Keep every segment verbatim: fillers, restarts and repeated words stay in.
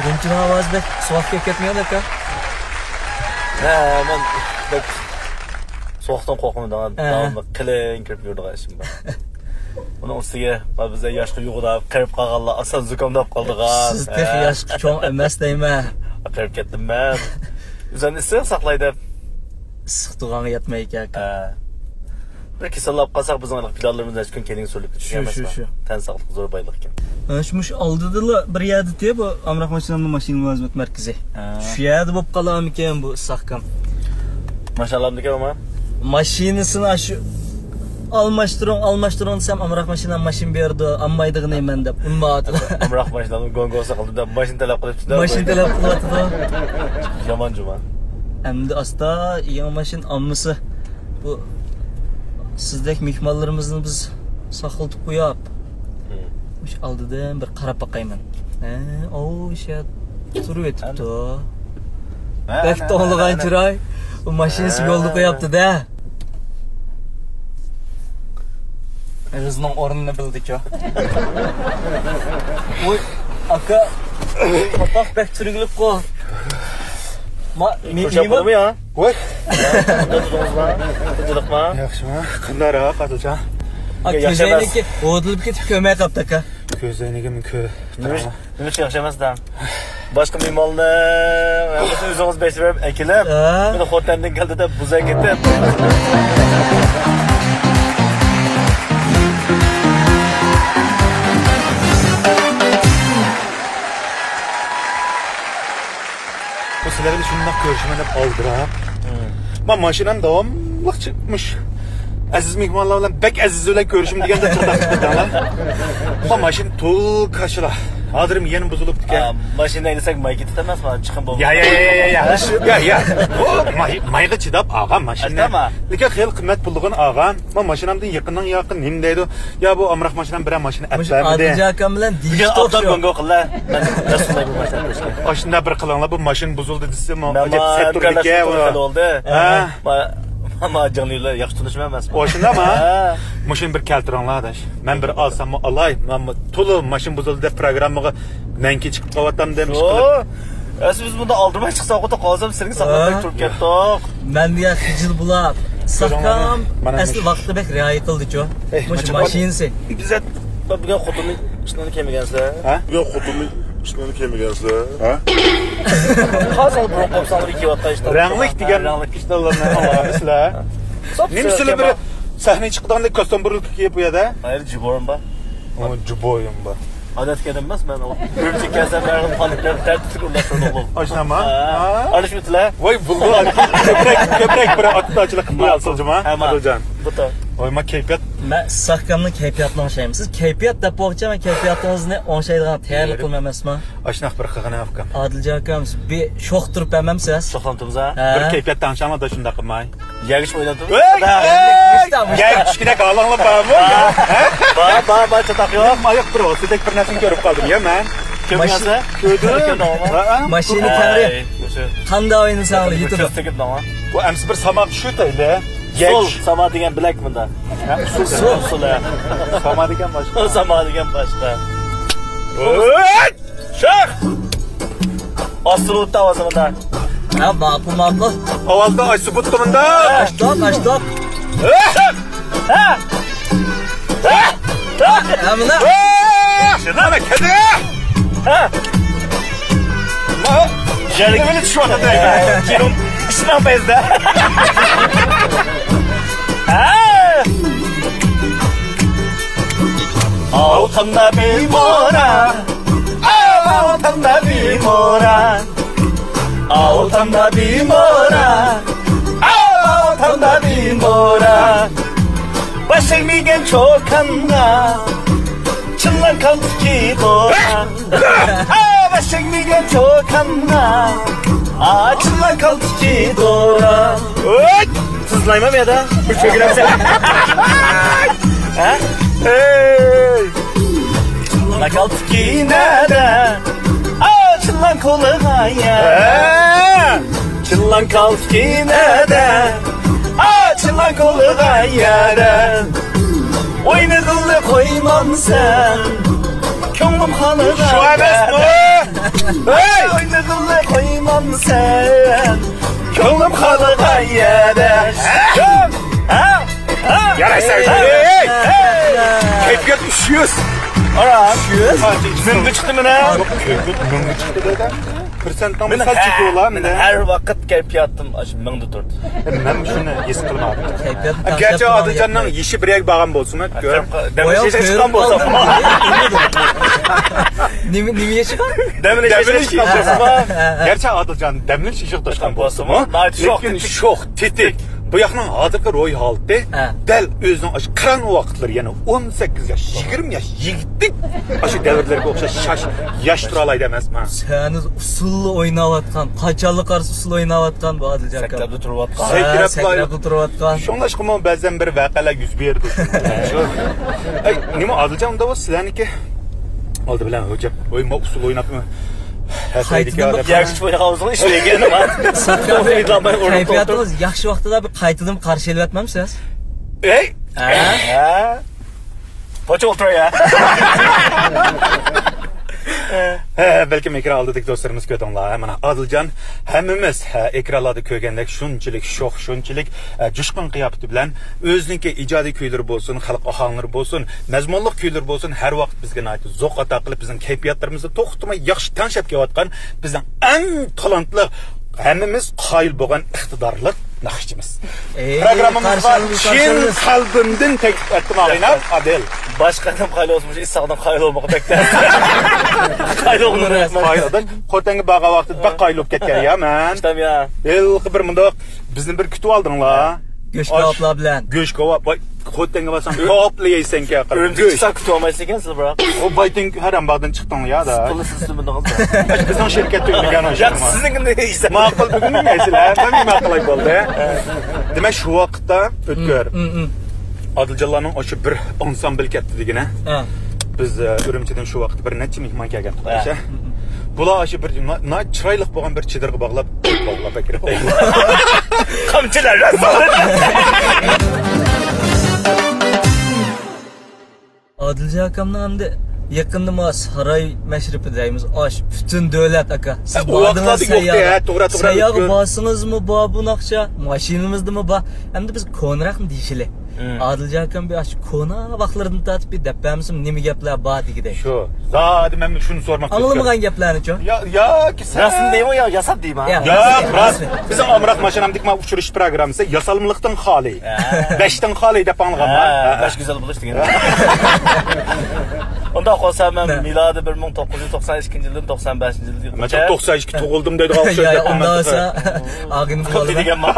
ئۈرۈمچىنىڭ ئاۋازى بەك سوغۇق كېلىپ كەتمىگەندۇ، ئاكا؟ ھە، مەن بەك سوغۇقتىن قورقىمەن، ھە. داۋاملىق قېلىن كىرىپ يۈرىدىغان ئىشىم بار. ئۇنىڭ ئۈستىگە، ما، بىزدە ياشقا يۇغىداپ، قېرىپ قالغانلار ئاسان زۇكاملاپ قالىدىغان. سىز تېخى، ھە، ياشقا چوڭ ئەمەس دەيمەن. قېرىپ كەتتىم مەن. ئۆزۈمنى ئىسسىق ساقلاي دەپ. ئىسسىق تۇغانغا يەتمەيدىكەن، ئاكا. ھە. بىر كېسەللەپ قالساق، بىزنىڭ پىلانلىرىمىز نەچچە كۈن كەينىگە سۈرۈلۈپ كېتىدۇ، شۇ، ئەمەسمۇ؟ شۇ، شۇ. تەن ساقلىق زور بايلىقكەن. ئە، شۇ، مۇشۇ ئالدىدىلا بىر يەردە بۇ ئامراق ماشىنىنىڭ ماشىنا مۇلازىمەت مەركىزى. ھە. شۇ يەردە بولۇپ قالامىكەن بۇ ئىسسىقكام؟ ماشىنا ئالامدىكەن ئۇمۇ؟ ماشىنىسىنى شۇ ئالماشتۇرۇڭ، ئالماشتۇرۇڭ دېسەم، ئامراق ماشىنا ماشىنا بېرىدۇ، ئالمايدىغىنى مەن دەپ ئۇنىماۋاتىدۇ. ئامراق ماشىنامنى گوڭگوڭسا قىلدى دەپ ماشىنا تەلەپ قىلىپتۇ. ماشىنا تەلەپ قىلىۋاتىدۇ. يامان جۇما. ئەمدى ئاستا يېڭى ماشىنا ئالمىسا، بۇ سىزدەك مېھمانلىرىمىزنى بىز ساقلىتىپ قوياپ، مۇشۇ ئالدىدىن بىر قاراپ باقايمەن. ھە، ئاۋۇ ئىشە تۇرۇۋېتىپتۇ. ھە، بەك ھە، توڭلىغان ھە، ھە. چىراي. ئۇ ماشىنىسى ھە. يولدا قوياپتۇ-دە. ئۆزىنىڭ ئورنىنى بىلدىچۇ. ۋوي، ئاكا، قاپاق بەك تۈرۈلۈپ قوي. ما، مېنى يا؟ ۋوي. قانداق تۇردىڭىزما؟ تىنچلىقما؟ ياخشىما؟ قانداقراق، ئادىلجان؟ ئا، يا، ياخشى ئەمەس. كۆزەينىكى ھودۇلۇپ كېتىپ كۆرمەي قاپتۇ، ئاكا. كۆزەينىكىم كۆ-، نېمە ئۈچۈن ياخشى ئەمەس دەڭ؟ باشقا مېھمانلارنى ھەممىسىنى ئۆزىڭىز بەشلەپ بېرىپ ئەكېلىپ، ھە. مېنى خوتەندىن كەلدى دەپ بۇزا كېتىپ. بۇ سىلەرگە شۇنداق كۆرۈشىمەن دەپ ئالدىراپ. مەن ماشىنام داۋاملىق چىقمىش. ئەزىز مېھمانلار بىلەن بەك ئەزىز بىلەن كۆرۈشۈم دېگەندە تىرناق چىقىپ كەتتىڭلار. بۇ ماشىنا تول كاشىلا. ھازىر يەنە بۇزۇلۇپتىكەن. ئا، ماشىنا ھەيدىسەك ماي كېتىدۇ ئەمەسمۇ؟ چىقىم بولمايدۇ. يا، يا، يا، يا، يا. يا، يا. ئۇ ماي، مايغا چىداپ ئالغان ماشىنا. ئەتەما. لېكىن خېلى قىممەت پۇللىغان ئالغان. ما ماشىنامدىن يېقىننىڭ ياقى نېمە دەيدۇ؟ يا بۇ ئامراق ماشىنام بىرەر ماشىنا ئەپ مۇشۇ بەرمىدى. ئادىل ئاكام بىلەن بۈگۈن دېيىشتۇق ئابدان شۇ. گوڭگو قىللا. مەن رەسمىي بۇ ماشىنىنى بېرىشكە. ئاشۇنداق بىر قىلىڭلار، بۇ ماشىنا بۇزۇلدى دېسە، مەن ماڭا ئەجەب سەت تۇرىدىكەن. بۇ خېلى بولدى. ھە. ما، ما، ما جاڭلىلار ياخشى تونۇشمەن ئەمەسمۇ؟ ئاشۇنداقمۇ؟ ھە. مۇشۇنى بىر كەلتۈرۈڭلار، ئاداش. مەن بىر ئالساممۇ ئالاي. مەن تولا ماشىنا بۇزۇلدى دەپ پىروگراممىغا نەنكى چىقىپ قاۋاتامدىم، ئىشقىلىپ. ئەسلى بىز بۇنداق ئالدىرىماي چىقساق، ئوتا قالسام سىلىگە ساقلاپ ھە. تۇرۇپ كەتتۇق. مەن دېگەن خىجىل بۇلاپ، ساقام مانا ئەسلى مۇشۇ. ۋاقتى بەك رىئايە قىلدىچۇ. ئەي، مۇشۇ ماچا ماشىنىسى. ئىززەت، بۈگۈن خوتۇننىڭ ئىشلىرىنى كەلمىگەنسىلەر. ھە؟ بۈگۈن خوتۇننىڭ ئىشلىرىنى كەلمىگەنسىلەر. ھە؟ قالساڭ بۇرۇن قوپساڭلار ئىككى ۋاتقا ئىشلار. رەڭلىك دېگەن ھە، رەڭلىك. ئىشلارلارنى ئاڭلىغانسىلەر. نېمە سىلەر بىر سەھنىگە چىقىدىغاندەك كوستيۇم بۇرۇلۇپ كېلىپ بۇ يەردە؟ ھاير، جىبورۇم بار. ئۇ جۇبويۇم بار. ئادەتتىكى ئادەم ئەمەس مەن ئۇ. ئۈرۈمچىگە كەلسەم، ھەر خىل پالىكلارنى تەرتىپلىك ئورۇنلاشتۇرىدۇ. ئاشۇنداقمۇ؟ ھە. ھە؟ ئارىلىشىپ ئۆتىلە. ۋاي، بۇلغا كۆپرەك، كۆپرەك بىر ئاتتاچىلىق قىلماي ئالسىلجىما. ھە، ماقۇل. ئادىلجان. بۇتا. ۋاي، ما كەيپىيات. مەن ئىسساقكامنىڭ كەيپىياتىنى ئوڭشايمەن. سىز كەيپىيات دەپ بولغۇچە، مەن كەيپىياتىڭىزنى ئوڭشايدىغان تەييارلىق قىلمايمەنمۇ؟ ئاشۇنداق بىر قىلغىنە ئۇكام. ئادىلجان ئۇكام، سىز بىر شوخ تۇرۇپ بەرمەمسىز؟ شوخلامتىمىز ھە؟ ھە. بىر كەيپىيات تەڭشەڭلار، شۇنداقمۇ؟ يەرگە چۈشۈپ ئويناپتۇ. ۋەي! يەرگە چۈشكۈدەك ھالىڭلار بارمۇ؟ بار، بار، بار، چاتاق يوق. ماياق بىر ئوتتەك بىر نەرسىنى كۆرۈپ قالدىم يا مەن. كۆرمىگەنسىلەر؟ كۆردۈم. ماشىنا كەڭرى. قانداق ئوينىساڭلار يېتىدۇ. بۇ ئەمسە بىر ساما چۈشۈپ ئۆتەيلى. سول ساما دېگەن بىلەك مۇندا. سول. سول، ھە. ساما دېگەن باشقا. ساما دېگەن باشقا. شاخ! ئاستۇرۇلۇپتۇ ئاۋازى مۇندا. ھە، ماقۇل، ماقۇل. ئاۋازنى ئاچسا بوپتۇ مۇندا. ئاچتۇق، ئاچتۇق. ھە! ھە! ھە! ھە، مانا. ھە! مانا كەلدى. ھە! يەرگە چۈشۈۋاتىدۇ. جىرۇم ئىشنىڭ پەيزىدە. ھە! ئالتۇندا بىمورا. ئالتۇندا بىمورا، ئالتۇندا بىمورا، ئالتۇندا بىمورا. باش تەگمىگەن چوكانغا، چىللان كالتىكى دورا. باش تەگمىگەن چوكانغا، ئاچىلغان كالتىكى دورا. ھوي! تىزلايمەن يادا. بىر چۆگىلەمسەن. ھە؟ ئەي! لا كالتىكى نەدە؟ ئاچىلغان كولىغا يا. ھە؟ چىللان كالتىكى نەدە؟ ئاچىلغان كولىغا يەدە. ئوينىغىلى قويمامسەن، كۆڭلۈم خالىغان شۇ ئەمەسمۇ؟ ھەي! ئوينىغىلى قويمامسەن، كۆڭلۈم خالىغان يەردە. ھە؟ ھە؟ ھە؟ يارايسەن. ھەي! ھەي! كەيپىيات ئۈچ يۈز. ئارا. ئۈچ يۈز؟ مىڭغا چىقتى مانا. ياق، كەيپىيات مىڭغا چىقتى دەيدۇ. پىرسەنتنىڭ مېنىڭ مىسال ھە-، چېكى بولا مېنىڭ مەندە. ھەر ۋاقىت كەيپىياتىم ئاشۇ مىڭدا تۇرىدۇ. مەن شۇنى ھېس قىلمايمەن. كەيپىياتنى گەرچە تاشلاپ ئادىلجاننىڭ يېشى بىر يەرگە بارغان بولسىمۇ، كۆر. دەم ئېلىش يېشى چىققان بولسا. نېمە، نېمە يېشى بار؟ دەم ئېلىش يېشى چىققان بولسا. گەرچە ئادىلجان دەم ئېلىش يېشىغا توشقان بولسىمۇ، لېكىن شوخ تېتىك. بۇ ياقنىڭ ھازىرقى روھىي ھالىتى ھە. دەل ئۆزىنىڭ ئاشۇ قاراڭغۇ ۋاقىتلىرى، يەنى ئون سەككىز ياش، يىگىرمە ياش يىگىتنىڭ ئاشۇ دەۋرلىرىگە ئوخشاش شاش ياش تۇرالايدۇ ئەمەسمۇ؟ سەھنىدە ئۇسسۇللا ئويناۋاتقان، قاچانلا قارىسا ئۇسسۇللا ئويناۋاتقان بۇ ئادىلجان ئاكا. سەكرەپلا تۇرۇۋاتقان. ھە، سەكرەپلا. سەكرەپلا تۇرۇۋاتقان. شۇڭلاشقىمۇ بەزەن بىر ۋەقەلەر يۈز بېرىدۇ. شۇ. ئەي، نېمە ئادىلجان ئۇنداق بولسا سىلەرنىكى؟ ئالدى بىلەن ھۆججەپ، ۋاي، ما ئۇسسۇل ئويناپمۇ؟ قايتىدىن بىر يەرگە چۈشۈپ ئوينىغان بولسىڭىز، ئىشلەيگەن. كەيپىياتىڭىز ياخشى ۋاقتىدا بىر قايتىدىن قارشى ئېلىۋەتمەمسىز؟ ئەي! ھە؟ ھە؟ پوچ ئولتۇر يا. ھە، بەلكىم ئېكران ئالدىدىكى دوستلىرىمىز كۆردۈڭلار. مانا ئادىلجان ھەممىمىز، ھە، ئېكرانلاردا كۆرگەندەك شۇنچىلىك شوخ، شۇنچىلىك، ھە، جۇشقۇن قىياپىتى بىلەن ئۆزىنىڭكى ئىجادىي كۈيلىرى بولسۇن، خەلق ئاھاڭلىرى بولسۇن، مەزمۇنلۇق كۈيلىرى بولسۇن، ھەر ۋاقىت بىزگە ناھايىتى زوق ئاتا قىلىپ، بىزنىڭ كەيپىياتلىرىمىزنى توختىماي ياخشى تەڭشەپ كېلىۋاتقان بىزنىڭ ئەڭ تالانتلىق، ھەممىمىز قايىل بولغان ئىقتىدارلىق ناخشىچىمىز. ئېي، پروگراممىمىزغا قارشى ئالىمىز، چىن قارشى ئالىمىز. قەلبىمدىن تەكلىپ ئەتتىم، ئاغىنەم، ئادىل. باشقا ئادەم قايىل بولسا، مۇشۇ ئىسھاقنىڭ قايىل بولمىقى بەك تەس. قايىل بولغىنى رەسمەن. قايىل ئادەم. خوتەنگە بارغان ۋاقتىدا بەك قايىل بولۇپ كەتكەن يا مەن. ئىشتام يا. ھېلىقى بىر مۇنداق بىزنى بىر كۈتۈۋالدىڭلار. گۆش كاۋاپلار بىلەن. گۆش كاۋاپ، ۋاي، خوتەنگە بارساڭ كاۋاپلا يەيسەنكەن. ئۈرۈمچىگە چىقسا كۈتۈۋالمايسىز ئىكەنسىز، بىراق. ئۇ بايتىڭ ھەرەم باغدىن چىقتىڭلار يا، دا. پۇلنى سىز تۆمۈردىڭىز. بىزنىڭ شىركەت تۆمۈردىن ياق، سىزنىڭكىنى يېسە. ماقۇل، بۈگۈن يەيسىلەر. مەن نېمە قىلاي بولدى. دېمەك، شۇ ۋاقىتتا ئۆتكۈر. ئادىلجانلارنىڭ ئاشۇ بىر ئانسامبىل كەتتى دېگىنە. ھە. بىز، ئە، ئۈرۈمچىدىن شۇ ۋاقىتتا بىر نەچچە مېھمان كەلگەن تۇغقان. ھە. بۇلار ئاشۇ بىر نا-، ناھايىتى چىرايلىق بولغان بىر چېدىرغا باغلاپ، باغلاپ ئەكىرىپ. قامچىلار. ئادىلجان ئاكامنىڭ ئەمدى يېقىندا ما ساراي مەشرىپى دەيمىز، ئاش پۈتۈن دۆلەت ئاكا. سىز ھە، ئۇ بارغان ۋاقىتلاردا يوق سەييارغا. ھە، توغرا، توغرا، سەييارغا ئۆتكۈر. بارسىڭىزمۇ بار بۇ ناخشا، ماشىنىمىزدىمۇ بار. ئەمدى بىز كونىراقنى دېيىشىلى. مم. ئادىلجان ئاكام بىر ئاشۇ كونا ۋاقىتلىرىدىن تارتىپ بىر دەپ بەرمىسىمۇ، نېمە گەپلەر بار دېگۈدەك. شۇ. زادى مەن شۇنى سورىماقچى ئىدىم. ئاڭلىمىغان گەپلەرنىچۇ؟ يا، ياكى سەن راستىنى دەيمۇ يا ياساپ دەيمۇ؟ يا، يا، راست. راست. بىزنىڭ ئامراق ماشىنامدىكى ما ئۇچرىشىش پروگراممىسى ياسالمىلىقتىن خالىي. ھە. بەشتىن خالىي دەپ ئاڭلىغانما؟ ھە، ھە. بەش گۈزەل بولۇش دېگەن. ئۇنداق بولسا مەن نە؟ مىلادىي بىر مىڭ توققۇز يۈز توقسان ئىككىنچى يىلدىن توقسان بەشىنچى يىلغىچە. مەن توقسان ئىككى تۇغۇلدىم دەيدىغان ئوخشايدۇ. يا، يا، ئۇنداق بولسا، ئاغىنىم خۇددى بولىمەن. دېگەن ما.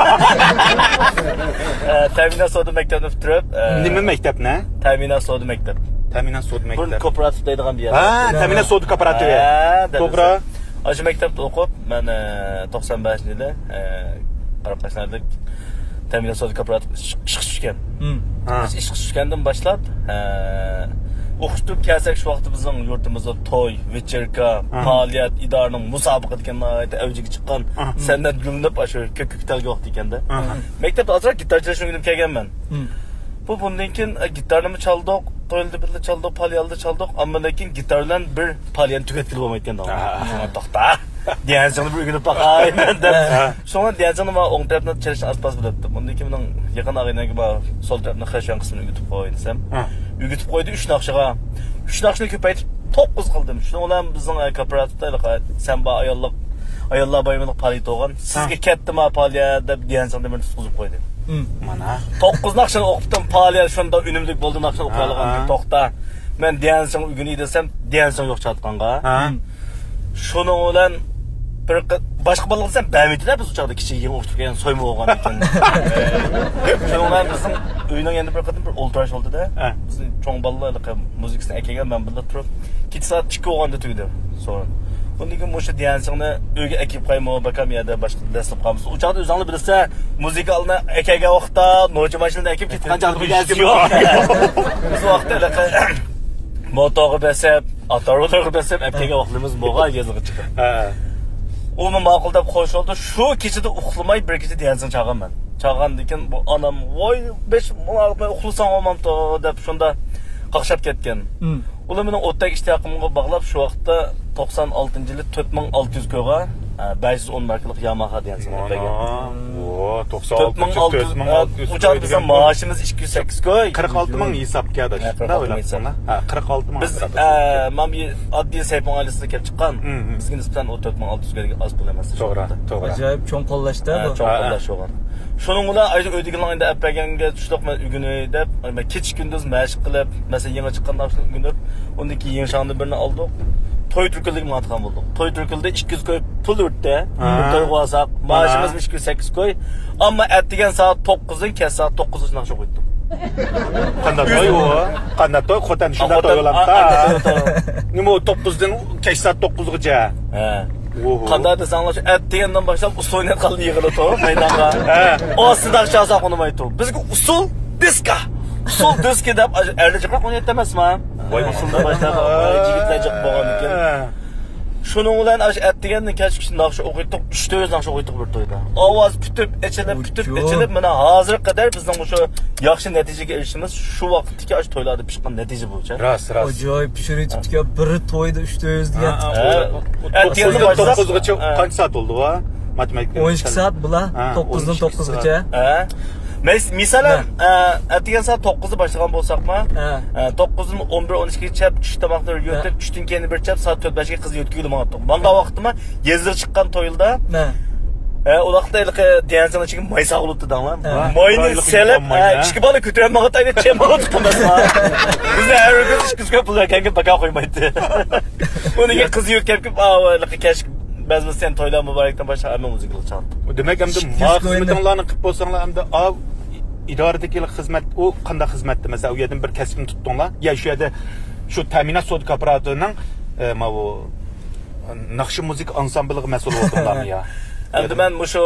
ئە، تەمىنات سودا مەكتەپنى پۈتتۈرۈپ، ئە، نېمە مەكتەپنى؟ تەمىنات سودا مەكتەپ. تەمىنات سودا بۇرۇن مەكتەپ. كوپىراتىپ دەيدىغان بىر يەر. ھە، تەمىنات سودا كوپىراتىپى. ھە، دەل توغرا. ئۆزى. ئاشۇ مەكتەپتە ئوقۇپ، مەن، ئە، توقسان بەشىنچى يىلى، ئە، قاراقباشناردىكى تەمىنات سودا كوپىراتىپىغا ئىش-، ئىشقا چۈشكەن. ھىم. ھە. بىز ئىشقا چۈشكەندىن باشلاپ، ئە، ئوقۇشتىن كەلسەك شۇ ۋاقىتتا بىزنىڭ يۇرتىمىزدا توي، ۋېچېركا، ھە. پائالىيەت، ئىدارىنىڭ مۇسابىقە دېگەن ناھايىتى ئەۋجىگە چىققان، ھە. سەنئەت گۈللىنىپ، ئاشۇ كۆك كۆكتەلگە ۋاقتى ئىكەندە. ھە. مەكتەپتە ئازراق گىتار چېلىشنى ئۆگىنىپ كەلگەنمەن. ھىم. بۇ بۇندىن كېيىن، ئە، گىتارنىمۇ چالدۇق، تويلىدا بىللە چالدۇق، پاليالدا چالدۇق، ئەمما لېكىن گىتار بىلەن بىر پاليانى تۈگەتكىلى بولمايدىكەن دەڭ. ھە. شۇڭا توختا، ديەنسىڭنى بىر ئۆگىنىپ باقاي مەن دەپ. ھە. شۇڭا ديەنسىڭنى ما ئوڭ تەرەپنى چېلىشنى ئاز-پاز بىلەتتىم. ئۇندىن كېيىن مېنىڭ يېقىن ئاغىنەمگە ما سول تەرەپنى خېشيان قىسمىنى ئۆگىتىپ قوي دېسەم، ھە. ئۆگىتىپ قويدى، ئۈچ ناخشىغا. ئۈچ ناخشىنى كۆپەيتىپ توققۇز قىلدىم. شۇنىڭ بىلەن بىزنىڭ، ئە، كوپىراتىپتا ھېلىقى سەنبا ئاياللىق، ئاياللار بايرىمىلىق پاليا بولغان. سىزگە ھە. كەتتىمۇ پاليا دەپ ديەنسىڭدىن بىرنى تۇتقۇزۇپ قويدى. ھىم. مانا. توققۇز ناخشىنى ئوقۇپتىم، پاليا شۇنداق ئۈنۈملۈك بولدى، ناخشىنى ئوقۇيالىغان ھە. توختا. مەن ديەنسىڭ ئۆگىنەي دېسەم، ديەنسىڭ يوق چاتقانغا. ھە. شۇنىڭ بىلەن بىر قى-، باشقا بالىلار دېسەم، بەرمەيتتى-دە، بىز ئۇ چاغدا كىچىك يېڭى ئوقۇتۇپ كەلگەن سويما بولغان ئىكەن. شۇنىڭ بىلەن بىزنىڭ ئۆينىڭ يېنىدا بىر قېتىم بىر ئولتۇراش بولدى-دە. ھە. بىزنىڭ چوڭ بالىلار مۇزىكىسىنى ئەكەلگەن، مەن بىللە تۇرۇپ، كېچە سائەت ئىككى بولغاندا تۈگىدى سورۇن. ئۇندىن كېيىن مۇشۇ ديانسىڭنى ئۆيگە ئەكىپ قويما، باكام يەردە باشقا دەسلەپ قالمىسۇن. ئۇ چاغدا ئۆزۈڭلار بىلىسىلەر، مۇزىكا ئالما ئەكەلگەن ۋاقىتتا نوچى ماشىنىدا ئەكىپ كېتىدىغان چاغدا بىر نەرسە يوق. بىز ۋاقىتتا ھېلىقى موتورغا بېسىپ، ئاتارۋىلارغا بېسىپ ئەپ كەلگەن ۋاقىتلىرىمىز بولغان يېزىغا چىقىپ. ھە. ئۇمۇ ماقۇل دەپ خوش بولدى. شۇ كېچىدە ئۇخلىماي بىر كېچە ديانسىڭ چالغان مەن. چالغاندىن كېيىن بۇ ئانام، ۋاي، بەش مۇناقىمەن ئۇخلىساڭ بولمامتۇ دەپ شۇندا قاقشاپ كەتكەن. ئۇلار مېنىڭ ئوتتەك ئىشتىياقىمغا باغلاپ، شۇ ۋاقىتتا توقسان ئالتىنچى يىلى تۆت مىڭ ئالتە يۈز كويغا، ئە، بەش يۈز ئون ماركىلىق ياماھا دېگەن سىنى مانا. ئەپەرگەن. ۋو، تۆت مىڭ ئالتە يۈز، تۆت مىڭ ئالتە يۈز ئە، ئۇ چاغدا بىزنىڭ مائاشىمىز ئىككى يۈز سەككىز كوي. قىرىق ئالتە مىڭ ھېسابكەن ئاداش. ھە، قىرىق ئالتە مىڭ ھېساب. ھە، قىرىق ئالتە مىڭ بىز، ئاددىي سەيپىڭ ئائىلىسىدىن كېلىپ چىققان. بىزگە نىسبەتەن ئۇ تۆت مىڭ ئالتە يۈز كويدىكى ئاز پۇل ئەمەس. توغرا، توغرا. ئاجايىپ چوڭ قوللاشتا بۇ. چوڭ قوللاش بولغان. شۇنىڭ بىلەن ئايدا ئۆيدىكىلەرنىڭ ئەينى ئەپ بەرگەنگە چۈشلۈق مەن ئۆگىنەي دەپ، مەن كېچە كۈندۈز مەشىق قىلىپ، مەسىلەن، يېڭى چىققان ناخشىنى ئۆگىنىپ، ئۇندىن كېيىن يېڭى شاڭدىن بىرنى ئالدۇق. توي تۈركۈلدىكى ماڭىدىغان بولدۇق. توي تۈركۈلدە ئىككى يۈز كوي پۇل ئۈرتتى. ھە. تويغا بارساق، مائاشىمىزمۇ ئىككى يۈز سەككىز كوي. ئەمما ئەتىگەن سائەت توققۇزدىن كەچ سائەت توققۇزغىچە ناخشا ئوقۇيتتۇق. قانداق توي ئۇ؟ قانداق توي؟ خوتەن شۇنداق توي بولامتا؟ نېمە ئۇ توققۇزدىن كەچ سائەت توققۇزغىچە؟ ھە. قانداق دېسەڭلار، شۇ ئەتىگەندىن باشلاپ ئۇسسۇل ئوينايدىغان يىغىلىدۇ مەيدانغا. ھە. ئاستىدا چالساق ئۇنىمايتتى. بىزگە ئۇسسۇل دىسكا. ئۇسسۇل دىسكا دەپ ئەرلەر جىقراق ئوينايتتى ئەمەسمۇ؟ ۋاي، ئۇسسۇلدىن باشلاپ، ۋاي، يىگىتلەر جىق بولغاندىكىن. ھە. شۇنىڭ بىلەن ئاشۇ ئەتىگەندىن كەچكىچە ناخشا ئوقۇيتتۇق، ئۈچ تۆت يۈز ناخشا ئوقۇيتتۇق بىر تويدا. ئاۋاز پۈتۈپ، ئېچىلىپ، پۈتۈپ، ئېچىلىپ، مانا ھازىرغا قەدەر بىزنىڭ مۇشۇ ياخشى نەتىجىگە ئېرىشىشىمىز شۇ ۋاقىتتىكى ئاشۇ تويلاردا پىشقان نەتىجە بويىچە. راست، راست. ئاجايىپ پىشۇرۇۋېتىپتىكەن، بىر تويدا ئۈچ تۆت يۈز دېگەن. ھە، ھە. ئەتىگەندىن توققۇزدىن توققۇزغىچە قانچە سائەت بولدى ئۇ؟ ماتېماتىكا. ئون ئىككى سائەت بۇلا، ھە، توققۇزدىن توققۇزغىچە. ھە. مەس-، مىسالەن، ئە، ئەتىگەن سائەت توققۇزدا باشلىغان بولساقما، ئە، توققۇزدىن ئون بىر، ئون ئىككىگىچە چەپ چۈش تاماقلىرى يۆتۈپ، چۈشتىن كېيىن بىر چەپ سائەت تۆت بەشكە قىز يۆتكىگىلى ماڭاتتۇق. ماڭغان ۋاقتىما يېزىغا چىققان تويدا، ئە، ئۇ ۋاقىتتا ھېلىقى ديانسىڭ ئىچىگە ماي سالغۇلۇپتۇ دەڭلار. ماينى سېلىپ، ئە، ئىككى بالا كۆتۈرەلمەيۋاتايدۇ، چېمىۋاتىدۇ قىماسما. بىزنى ھەر بىر كۈن ئىككى يۈز كوي پۇل بەرگەنگە باكا قويمايتتى. ئۇنىڭ كېيىن قىز يۆتكەپ كېلىپ، ئا، ھېلىقى كەچ بەزمىسى سەن تويلار مۇبارەكتىن باشلاپ ھەممە مۇزىكىلىق چالدى. دېمەك، ئەمدى ما خىزمىتىڭلارنى قىلىپ بولساڭلار، ئەمدى ئا، ئىدارىدىكى خىزمەت، ئۇ قانداق خىزمەتتى؟ مەسىلەن، ئۇ يەردىن بىر كەسىپنى تۇتتۇڭلار؟ يا شۇ يەردە شۇ تەمىنات سودا كوپىراتىپىنىڭ، ئە، ماۋۇ ناخشا مۇزىكا ئانسامبىلىغا مەسئۇل بولدۇڭلارمۇ يا؟ ئەمدى مەن مۇشۇ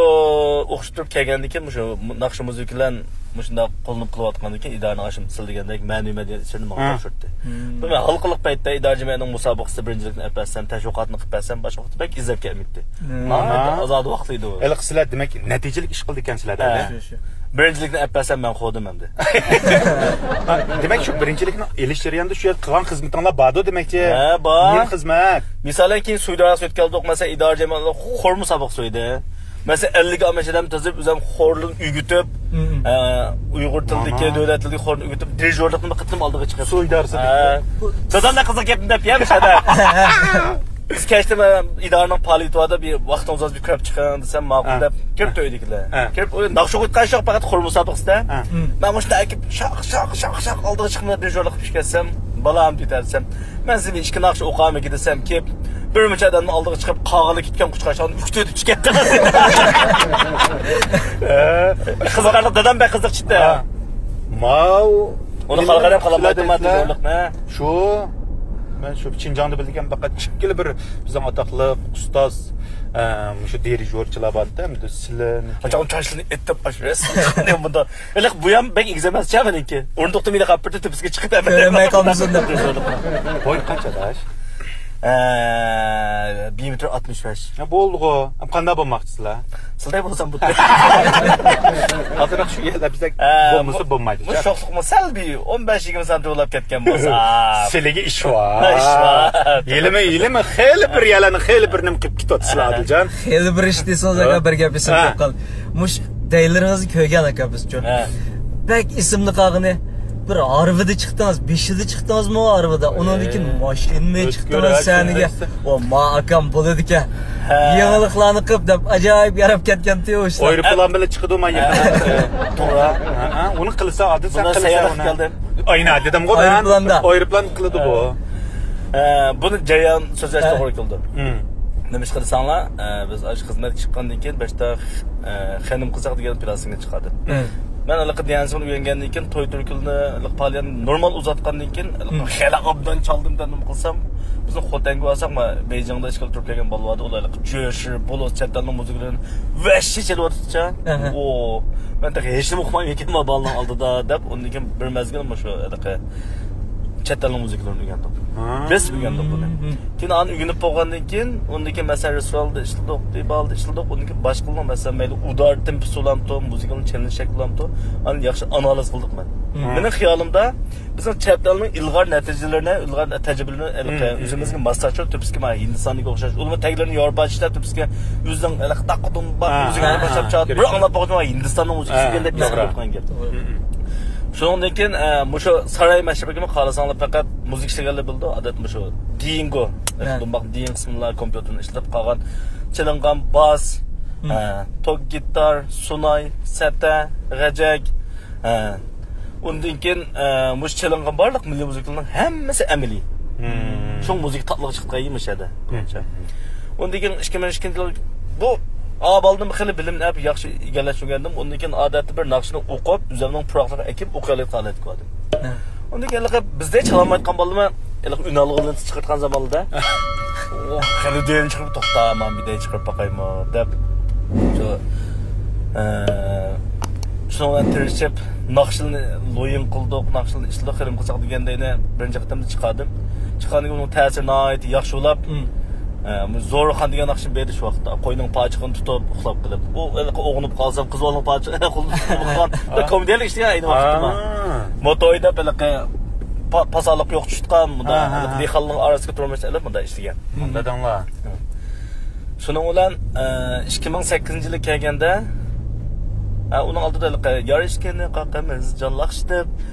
ئوقۇش پۈتتۈرۈپ كەلگەندىن كېيىن مۇشۇ ناخشا مۇزىكا بىلەن مۇشۇنداق قوللىنىپ قىلىۋاتقاندىن كېيىن ئىدارىنىڭ ئاشۇ سىز دېگەندەك مەنىۋى مەدەنىيەت ئىشلىرىنى ماڭا تاپشۇردى. بۇ مەن ھالقىلىق پەيتتە ئىدارە جەمئىيەتنىڭ مۇسابىقىسىدا بىرىنچىلىكنى ئېلىپ بەرسەم، تەشۋىقاتنى قىلىپ بەرسەم، باشقا ۋاقىتتا بەك ئىزدەپ كەلمەيتتى. ماڭا ئازادە ۋاقىت ئىدى ئۇ. ھېلىقى سىلەر دېمەك نەتىجىلىك ئىش قىلىدىكەنسىلەر دەيدۇ. بىرىنچىلىكنى ئەپ بەرسەم مەن قوۋدىم ئەمدى. دېمەك شۇ بىرىنچىلىكنى ئېلىش جەريانىدا شۇ يەردە قىلغان خىزمىتىڭلار باردۇ دېمەكچى. ھە، بار. نېمە خىزمەت؟ مىسالەن كېيىن سويدا ئۆتكەلدۇق، مەسىلەن ئىدارە جەمئىيەتلەر خور مۇسابىقىسى ئۆيدە. مەسىلەن ئەللىك ئادەم ئىشلەم تىزىپ، ئۆزۈم خورلىرىنى ئۆگىتىپ، ئە، ئۇيغۇر تىلىدىكى، دۆلەت تىلىدىكى خورنى ئۆگىتىپ، دىرىژورلۇقنى بىر قېتىم ئالدىغا چىقىپ. سويدا ئارىسىدا. دادام قىزىق گەپنى دەپ يەمىش ئادەم. بىز كەچتە مەن ئىدارىنىڭ پائالىيىتى بار دەپ، ۋاقتىڭىز بولسا بىر كۆرۈپ چىقىڭ دېسەم، ماقۇل دەپ كىرىپتۇ ئۆيدىكىلەر. كىرىپ ئۇ ناخشا ئوقۇيدىغان يوق، پەقەت خور مۇسابىقىسىدە. مەن مۇشۇنداق ئەكىپ شاق شاق شاق شاق ئالدىغا چىقىپ دىرىژورلۇق قىلىپ كەتسەم، بالام دېدى دېسەم، مەن سىزگە ئىككى ناخشا ئوقۇيمىكىن دېسەم، كېلىپ بىر مۇنچە ئادەمنىڭ ئالدىغا چىقىپ قاغىلى كەتكەن قۇشقاچ ئالدىن ئۈكتۈرۈپ چىقىپ كەتتى. قىزىقارلىق، دادام بەك قىزىقچىتتى. ماۋۇ ئۇنى قالغان ھەم قالمايتتىما دىرىژورلۇقنى. شۇ، مەن شۇ شىنجاڭدا بىلگەن پەقەت ئىككىلا بىر بىزنىڭ ئاتاقلىق ئۇستاز، ئە، مۇشۇ دىرىژورچىلار بارتتى، ئەمدى سىلەرنى. قاچان چاچلىرىنى ئېتىپ ئاشۇرىسىز. بۇندا ھېلىقى بۇيام بەك ئېگىز ئەمەس چا مېنىڭكى. ئورۇندۇقتا مېنى قاپىرتى تۆپىسىگە چىقىپ ئەمەس. كۆرۈنمەي قالمىسۇن دەپ. بويى قانچە ئاداش؟ ئە، بىر مېتىر ئاتمىش بەش. ھە، بولدىغۇ. قانداق بولماقچىسىلەر؟ سىلدەك بولسام بۇ. ئازراق شۇ يەردە بىزدەك بولمىسا بولمايدۇ. بۇ شوخلۇقمۇ سەل بىر ئون بەش يىگىرمە سانتىم بولاپ كەتكەن بولسا. سىلىگە ئىش بار. ئىش بار. ھېلىمۇ، ھېلىمۇ خېلى بىر يەرلەرنى خېلى بىر نېمە قىلىپ كېتىۋاتىسىلەر، ئادىلجان. خېلى بىر ئىش دېسىڭىز، ئاكا، بىر گەپ ئېسىمدە قالدى. مۇش دەيلىرىڭىزنى كۆرگەن ئاكا بىزچۇ. بەك ئېسىمدە قالغىنى، بىر ھارۋىدا چىقتىڭىز، بېشىدا چىقتىڭىزمۇ ھارۋىدا؟ ئۇنىڭدىن كېيىن ماشىنىمۇ چىقتىڭىز سەھنىگە. ئۇ ما ئاكام بولىدىكەن. يېڭىلىقلارنى قىلىپ دەپ ئاجايىپ ياراپ كەتكەنتى ئۇ ئىشلار. ئايروپىلان بىلەن چىقىدۇ ما يېقىندا. توغرا. ھە، ھە، ئۇنى قىلسا ئادىل سەن قىلسا ئۇنى. ئاينا دېدىمغۇ مەن. ئايروپىلاندا. ئايروپىلان قىلىدۇ بۇ. ئە، بۇنى جەريان سۆزلەش توغرا كېلىدۇ. نېمىشقا دېسەڭلار، ئە، بىز ئاشۇ خىزمەتكە چىققاندىن كېيىن باشتا، ئە، خېنىم قىزاق دېگەن پىلاسىنكا چىقاردىم. مەن ھېلىقى ديەنسىڭنى ئۆگەنگەندىن كېيىن، توي تۈركۈمنى ھېلىقى پائالىيەتنى نورمال ئۇزاتقاندىن كېيىن، ھېلىقى خېلى ئوبدان چالدىم دەپ نېمە قىلسام، بىزنىڭ خوتەنگە بارساق، مانا بېيجىڭدا ئىشقىلىپ تۇرۇپ كەلگەن بالا بار ئىدى، ئۇلار ھېلىقى جۆشۈر، بولۇس، چەت ئەلنىڭ مۇزىكىلىرىنى ۋەھشىي چېلىۋاتىدىچە. ئەھە. ئۇ، مەن تېخى ھېچنېمە ئۇقمايمەنكەن ما بالىنىڭ ئالدىدا دەپ، ئۇندىن كېيىن بىر مەزگىل مۇشۇ ھېلىقى چەت ئەلنىڭ مۇزىكىلىرىنى ئۆگەندۇم. ھا. بېسىپ ئۆگەندۇم بۇنى. مم. كېيىن ئانى ئۆگىنىپ بولغاندىن كېيىن، ئۇندىن كېيىن مەسىلەن رېستوراندا ئىشلىدۇق، دېبالدا ئىشلىدۇق، ئۇندىن كېيىن باشقىلارنىڭ مەسىلەن مەيلى ئۇدار تېمپىسى بولامتۇ، مۇزىكىنىڭ چېلىنىش شەكلى بولامتۇ، ئانى ياخشى ئانالىز قىلدۇق مەن. مم. مېنىڭ خىيالىمدا بىزنىڭ چەت ئەلنىڭ ئىلغار نەتىجىلىرىنى، ئىلغار تەجرىبىلىرىنى ھېلىقى مم. ئۆزىمىزگە ماسلاشتۇرۇپ، تۈپسىكى مانا ھىندىستاندىكىگە ئوخشاش، ئۇلارمۇ تەگلىرىنى ياۋروپاچە ئىشلەپ، تۈپسىكى ئۆزىنىڭ ھېلىقى داققىدۇن باق ھا، مۇزىكىنى ھا، باشلاپ ھا. چىقارىپ، بىر ئاڭلاپ باققىچە ھىندىستاننىڭ مۇزىكىسى ھا، ئىكەن دەپ توغرا. ھېس قىلىپ قويغان گەپ. توغرا. شۇنىڭدىن كېيىن، ئە، مۇشۇ ساراي مەشرىپىگىمۇ خالىساڭلار پەقەت مۇزىكا ئىشلىگەنلەر بىلىدۇ. ئادەت مۇشۇ دىيىنگو، ھە. دۇمباق دىيىن قىسمىلار كومپيۇتېرنى ئىشلىتىپ قالغان، چېلىنغان باس، ھە، توك گىتار، سۇناي، سەتە، غەجەك، ھە. ئۇندىن كېيىن، ئە، مۇشۇ چېلىنغان بارلىق مىللىي مۇزىكىلارنىڭ ھەممىسى ئەمەلىي. شۇڭا مۇزىكا تاتلىقى چىقىپ قالدى مۇشۇ يەردە. ئۇندىن كېيىن ئىككى مىڭ ئىككىنچى يىل بۇ ئابالدىن خېلى بىلىمنى ئېلىپ ياخشى ئىگىلەشكە ئۆگەندىم. ئۇندىن كېيىن ئادەتتە بىر ناخشىنى ئوقۇپ، ئۆزۈمنىڭ پۇراقلىرىغا ئەكىپ ئوقۇيالايدىغان ھالەتكە كەلدىم. ھە. ئۇندىن كېيىن ھېلىقى بىزدەك چالالمايدىغان بالىلارمۇ ھېلىقى ئۈنئالغۇلىرىنى چىقارتقان زاماندا خېلى دېرىنى چىقىرىپ، توختا، مانا بىدەي چىقىرىپ باقايمۇ دەپ، شۇ، ئە، شۇنىڭ بىلەن تىرىشىپ، ناخشىلارنى لويىن قىلدۇق، ناخشىلارنى ئىشلىدۇق، خېلى قىلساق دېگەندەينى بىرىنچى قېتىمدا چىقاردىم. چىققاندىن كېيىن ئۇنىڭ تەسىرى ناھايىتى ياخشى بولۇپ، ئە، زورخان دېگەن ناخشىنى بېرىش ۋاقتىدا قوينىڭ پاچىقىنى تۇتۇپ ئۇخلاپ قېلىپ، ئۇ ھېلىقى ئوغنىپ قالسام، قىز بالىنىڭ پاچىقىنى قولىدا تۇتۇپ ئۇخلىغان بىر كومېدىيەلىك ئىشلىگەن ئەينى ۋاقىتتا. موتوي دەپ ھېلىقى پا-، پاسالىق يوق چۈشتىكان، مۇندا ھېلىقى دېھقانلارنىڭ ئارىسىغا تۇرمۇش ئېلىپ مۇندا ئىشلىگەن. دەڭلا. شۇنىڭ بىلەن، ئە، ئىككى مىڭ سەككىزىنچى يىلى كەلگەندە، ئە، ئۇنىڭ ئالدىدا ھېلىقى يار ئىشكىنى قاقىمىز جانلاقشىتىپ،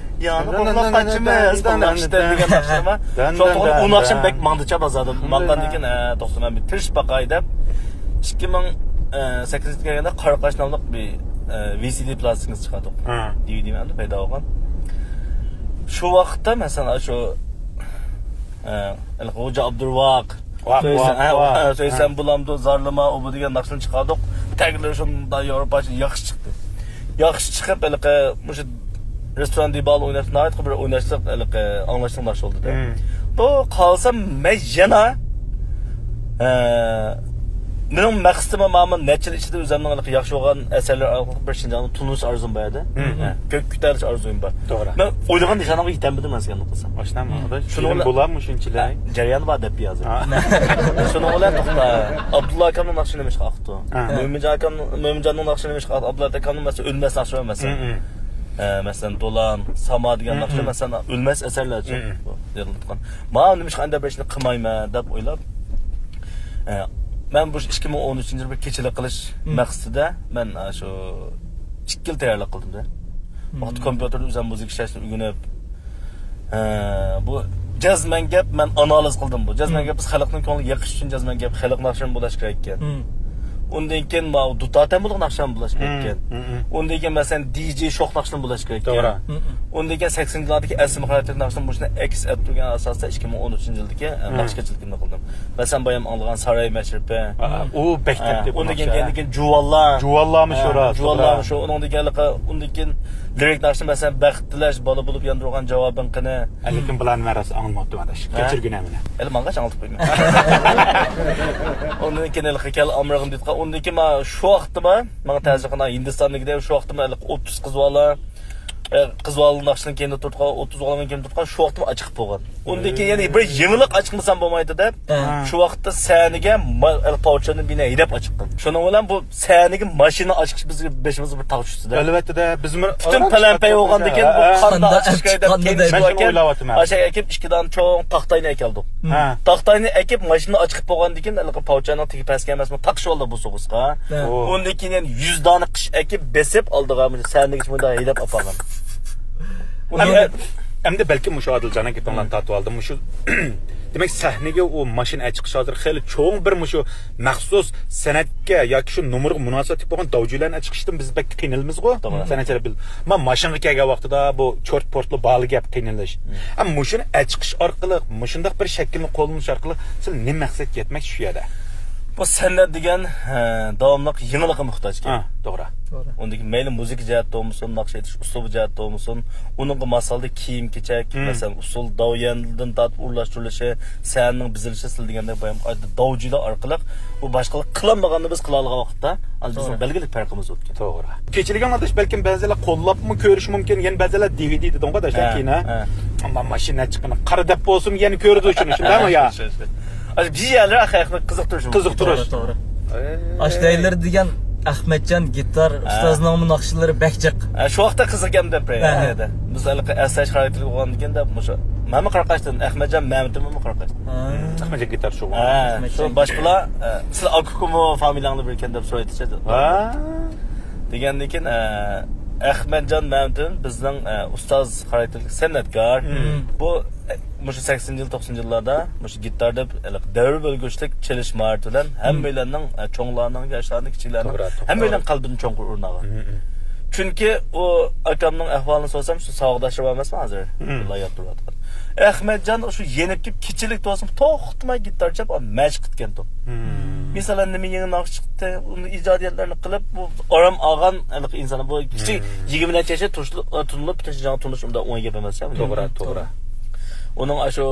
يانى قوغلاپ قاچىمىز، قوغلاقشىتىپ دېگەن ناخشىلار بار. شۇ توغرا ئۇ ناخشام بەك ماڭدىچە بازاردىن. ماڭغاندىن كېيىن، ئە، توختىمەن بىر تىرىشىپ باقاي دەپ، ئىككى مىڭ سەككىزىنچى يىلى كەلگەندە قارا قاش ناملىق بىر، ئە، ۋى سى دى پلاستىنكىسى چىقاردۇق. دى ۋى دى ئەمدى پەيدا بولغان. شۇ ۋاقىتتا، مەسىلەن، شۇ، ئە، خوجا ئابدۇرۋاق، ۋاق، سۆيسەم، ۋاق، ھە، ۋاق. سۆيسەم ھە. بولامدۇ، زارلىما، ئۇ بۇ دېگەن ناخشىلارنى چىقاردۇق. تەگلىرى شۇنداق ياۋروپاچە ياخشى چىقتى. ياخشى چىقىپ، ھېلىقى مۇشۇ رېستوران دېبالى ئويناشتا ناھايىتى بىر ئويناشلىق، ھېلىقى ئاڭلاشلىق ناخشا بولدى-دە. بۇ قالسام مەن يەنە، ئە، مېنىڭ مەقسىتىم مانا نەچچە يىل ئىچىدە ئۆزۈمنىڭ ھېلىقى ياخشى بولغان ئەسەرلەر ئارقىلىق بىر شىنجاڭنى تونۇش ئارزۇم بار ئىدى. ھە، كۆككە كۆتەرىش ئارزۇيۇم بار. توغرا. مەن ئويلىغان نىشانىمغا يېتەلمىدىم ئەسلىدە قىلسام. ئاشۇنداقمۇ؟ شۇنىڭ بىلىم بىلەن بولارمۇ شۇنچىلىك؟ جەريان بار دەپ يازدىم. ھە. شۇنىڭ بىلەن توختا. ئابدۇللا ئاكامنىڭ ناخشىسى نېمىشقا ئاقتۇ؟ ھە. مۆمىنجان ئاكام، مۆمىنجاننىڭ ناخشىسى نېمىشقا ئاقتۇ؟ ئابدۇللا ئاكامنىڭ مەسىلەن ئۆلمەس ناخشىسى بار مەسىلەن. ھە، مەسىلەن، دولان، ساما دېگەن ناخشا، مەسىلەن، ئۆلمەس ئەسەرلەرچە يىغىلىۋاتقان. مانا نېمىشقا ئەندە بىر ئىشنى قىلمايمەن دەپ ئويلاپ، ئە، مەن بۇ ئىككى مىڭ ئون ئۈچىنچى يىل بىر كېچىلىك قىلىش مەقسىتىدە مەن، ئە، شۇ ئىككى يىل تەييارلىق قىلدىم-دە. ۋاقىت كومپيۇتېردا ئۆزۈم مۇزىكا ئىشلەشنى ئۆگىنىپ، ئە، بۇ جەزمەن گەپ، مەن ئانالىز قىلدىم بۇ. جەزمەن گەپ، بىز خەلقنىڭ كۆڭلىگە يېقىش ئۈچۈن جەزمەن گەپ، خەلق ناخشىلىرى بولۇش كېرەك ئىكەن. ئۇندىن كېيىن ماۋۇ دۇتار تەمبۇرلۇق ناخشىلار بولۇش كېرەك ئىكەن. ئۇندىن كېيىن، مەسىلەن، دى جې شوخ ناخشىلار بولۇش كېرەك ئىكەن. توغرا. ئۇندىن كېيىن سەكسىنچى يىللاردىكى ئەسلىمە خاراكتېرلىك ناخشىلار بولۇشىنى ئەكس ئەتتۈرگەن ئاساستا ئىككى مىڭ ئون ئۈچىنچى يىلدىكى، ئە، ناخشا كەچىلىكىمنى قىلدىم. مەسىلەن، بايام ئاڭلىغان ساراي مەشرىپى. ئۇ بەك تەرتىپ ئۇندىن كېيىن، كېيىندىن كېيىن جۇۋانلار. جۇۋانلارمۇ شۇ راست، جۇۋانلارمۇ شۇ. ئۇنىڭدىن كېيىن ھېلىقى ئۇندىن كېيىن لىرىك ناخشا، مەسىلەن، بەخت تىلەش، بالا بولۇپ ياندۇرغان جاۋابىڭ قېنى؟ لېكىن بۇلارنى مەن راسا ئاڭلىماپتىمەن ئاداش. كەچۈرگىنە مېنى. ھېلى ماڭغاچ ئاڭلىتىپ قويىمەن. ئۇندىن كېيىن ھېلىقى كەل ئامراغىم دېدىقا، ئۇندىن كېيىن مانا شۇ ۋاقىتتا مانا، ماڭا تەسىر قىلغان ھىندىستاندىكىدەك شۇ ۋاقىتتا مانا ھېلىقى ئوتتۇز قىز بالا، ئە، قىز بالا ناخشىنىڭ كەينىدە تۇرۇپ قالغان، ئوتتۇز ئوغلاننىڭ كەينىدە تۇرۇپ قالغان، شۇ ۋاقىتتا ئاچىقىپ بولغان. ئۇندىن كېيىن يەنە بىر يېڭىلىق ئاچىقمىسام بولمايدۇ دەپ، شۇ ۋاقىتتا سەھنىگە ما-، ھېلىقى پاۋچىنى بىنا ھەيدەپ ئاچىقتىم. شۇنىڭ بىلەن بۇ سەھنىگە ماشىنا ئاچىقىش بىزگە بېشىمىزغا بىر تاغ چۈشتى-دە. ئەلۋەتتە-دە، بىزمۇ پۈتۈن پەلەمپەي بولغاندىن كېيىن بۇ قانداق ئاچىقىش كېرەك دەپ كېيىن شۇ ئەكەپ، ئاشۇ ئەكەپ ئىككى دانە چوڭ تاختاينى ئەكەلدۇق. تاختاينى ئەكىپ ماشىنا ئاچىقىپ بولغاندىن كېيىن ھېلىقى پاۋچانىڭ تېگى پەسكە ئەمەسمۇ تاقىشىۋالدى بۇ سوغۇسقا. ئۇندىن كېيىن يەنە يۈز دانە قىش ئەكىپ بېسىپ ئالدىغا سەھنىگىچە مۇنداق ھەيدەپ ئاپارغان. ئەمدى، ئەمدى بەلكىم مۇشۇ ئادىلجاننىڭ گېپىڭلارنى تارتىۋالدىم. مۇشۇ، دېمەك، سەھنىگە ئۇ ماشىنا ئەچىقىش ھازىر خېلى چوڭ بىر مۇشۇ مەخسۇس سەنئەتكە ياكى شۇ نومۇرغا مۇناسىۋەتلىك بولغان داۋجۇلارنى ئەچىقىشتىن بىز بەك قىينىلىمىزغۇ. سەنئەتچىلەر بىل-، ما ماشىنىغا كەلگەن ۋاقتىدا بۇ چورت پورتلا بارلى گەپ قىينىلىش. ئەمما مۇشۇنى ئەچىقىش ئارقىلىق، مۇشۇنداق بىر شەكىلنى قوللىنىش ئارقىلىق سىز نېمە مەقسەتكە يەتمەكچى شۇ يەردە؟ بۇ سەنئەت دېگەن، ھە، داۋاملىق يېڭىلىققا موھتاجكەن. ھە، توغرا. توغرا. ئۇندىكى مەيلى مۇزىكا جەھەتتە بولمىسۇن، ناخشا ئېيتىش ئۇسلۇبى جەھەتتە بولمىسۇن، ئۇنىڭغا ماسلىق كىيىم-كېچەك، مم. مەسىلەن، ئۇسسۇل، داۋيەندىن تارتىپ ئورۇنلاشتۇرۇلۇشى، سەھنىنىڭ بېزىلىشى، سىز دېگەندەك بايام داۋجىلار ئارقىلىق بۇ باشقىلار قىلالمىغاننى بىز قىلالىغان ۋاقىتتا، ھازىر بىزنىڭ توغرا. بەلگىلىك پەرقىمىز بولىدىكەن. توغرا. كېچىلىكىڭ ئاداش بەلكىم بەزىلەر قوللاپمۇ كۆرۈشى مۇمكىن، يەنە بەزىلەر دىۋىدى دېدىڭغۇ ئاداش، ھە، كېيىن، ھە؟ ھە. ئەمما ماشىنا چىققىنى قارا دەپ بولسىمۇ يەنە كۆرىدۇ شۇنى، شۇنداقمۇ يا؟ شۇ، شۇ. ئاشۇ بىر يەرلەر ھەقىقەتەن قىزىقتۇرۇش. قىزىقتۇرۇش. توغرا، توغرا. ئەي. ئاشۇ دەيلىرى دېگەن ئەخمەتجان گىتار ھە. ئۇستازنىڭمۇ ناخشىلىرى بەك جىق. ھە، شۇ ۋاقىتتا قىزىق ئىكەن دەپ ھە. بىز ھېلىقى ئەسلەش خاراكتېرلىك بولغاندىكىن دەپ مۇشۇ. مەنمۇ قاراقاشتىن، ئەخمەتجان مەمتىممۇ قاراقاشتىن. ھە. ئەخمەتجان گىتار شۇ. ھە، شۇ ئەخمەتجان باشقىلار، ئە، سىلەر ئاكا-ئۇكىمۇ فامىلەڭلار بىر ئىكەن دەپ سورايتتى. ھە. دېگەندىن كېيىن، ئە، ئەخمەتجان مەمتىمىن بىزنىڭ، ئە، ئۇستاز خاراكتېرلىك سەنئەتكار. مم. بۇ، ئە، مۇشۇ سەكسىنىنچى يىل، توقسىنىنچى يىللاردا مۇشۇ گىتار دەپ ھېلىقى دەۋر بۆلگۈچلۈك چېلىش ماھارىتى بىلەن مم. ھەممەيلەننىڭ، ئە، چوڭلارنىڭ، ياشلارنىڭ، كىچىكلەرنىڭ توغرا، توغرا. ھەممەيلەن قەلبىدىن چوڭقۇر ئورۇن ئالغان. مم، مم. چۈنكى ئۇ ئاكامنىڭ ئەھۋالىنى سورىسام، شۇ ساۋاقداشلىرى بار ئەمەسمۇ ھازىر؟ مم. بىللە ياتتۇرۇۋاتقان. ئەخمەتجان شۇ يېنىپ كېلىپ كېچىلىك بولسىمۇ توختىماي گىتار چاپ، مەشىق قىلىدىكەنتۇق. مم. مىسالەن، نېمە يېڭى ناخشا چىقتى، ئۇنى ئىجادىيەتلەرنى قىلىپ، بۇ ئارام ئالغان ھېلىقى ئىنسان، بۇ كىچىك مم. يىگىرمە نەچچە ياشتا تونۇش-، تونۇلۇپ، پۈتۈن شىنجاڭغا تونۇش ئۇنداق ئوڭاي گەپ ئەمەس. توغرا، توغرا. ئۇنىڭ ئاشۇ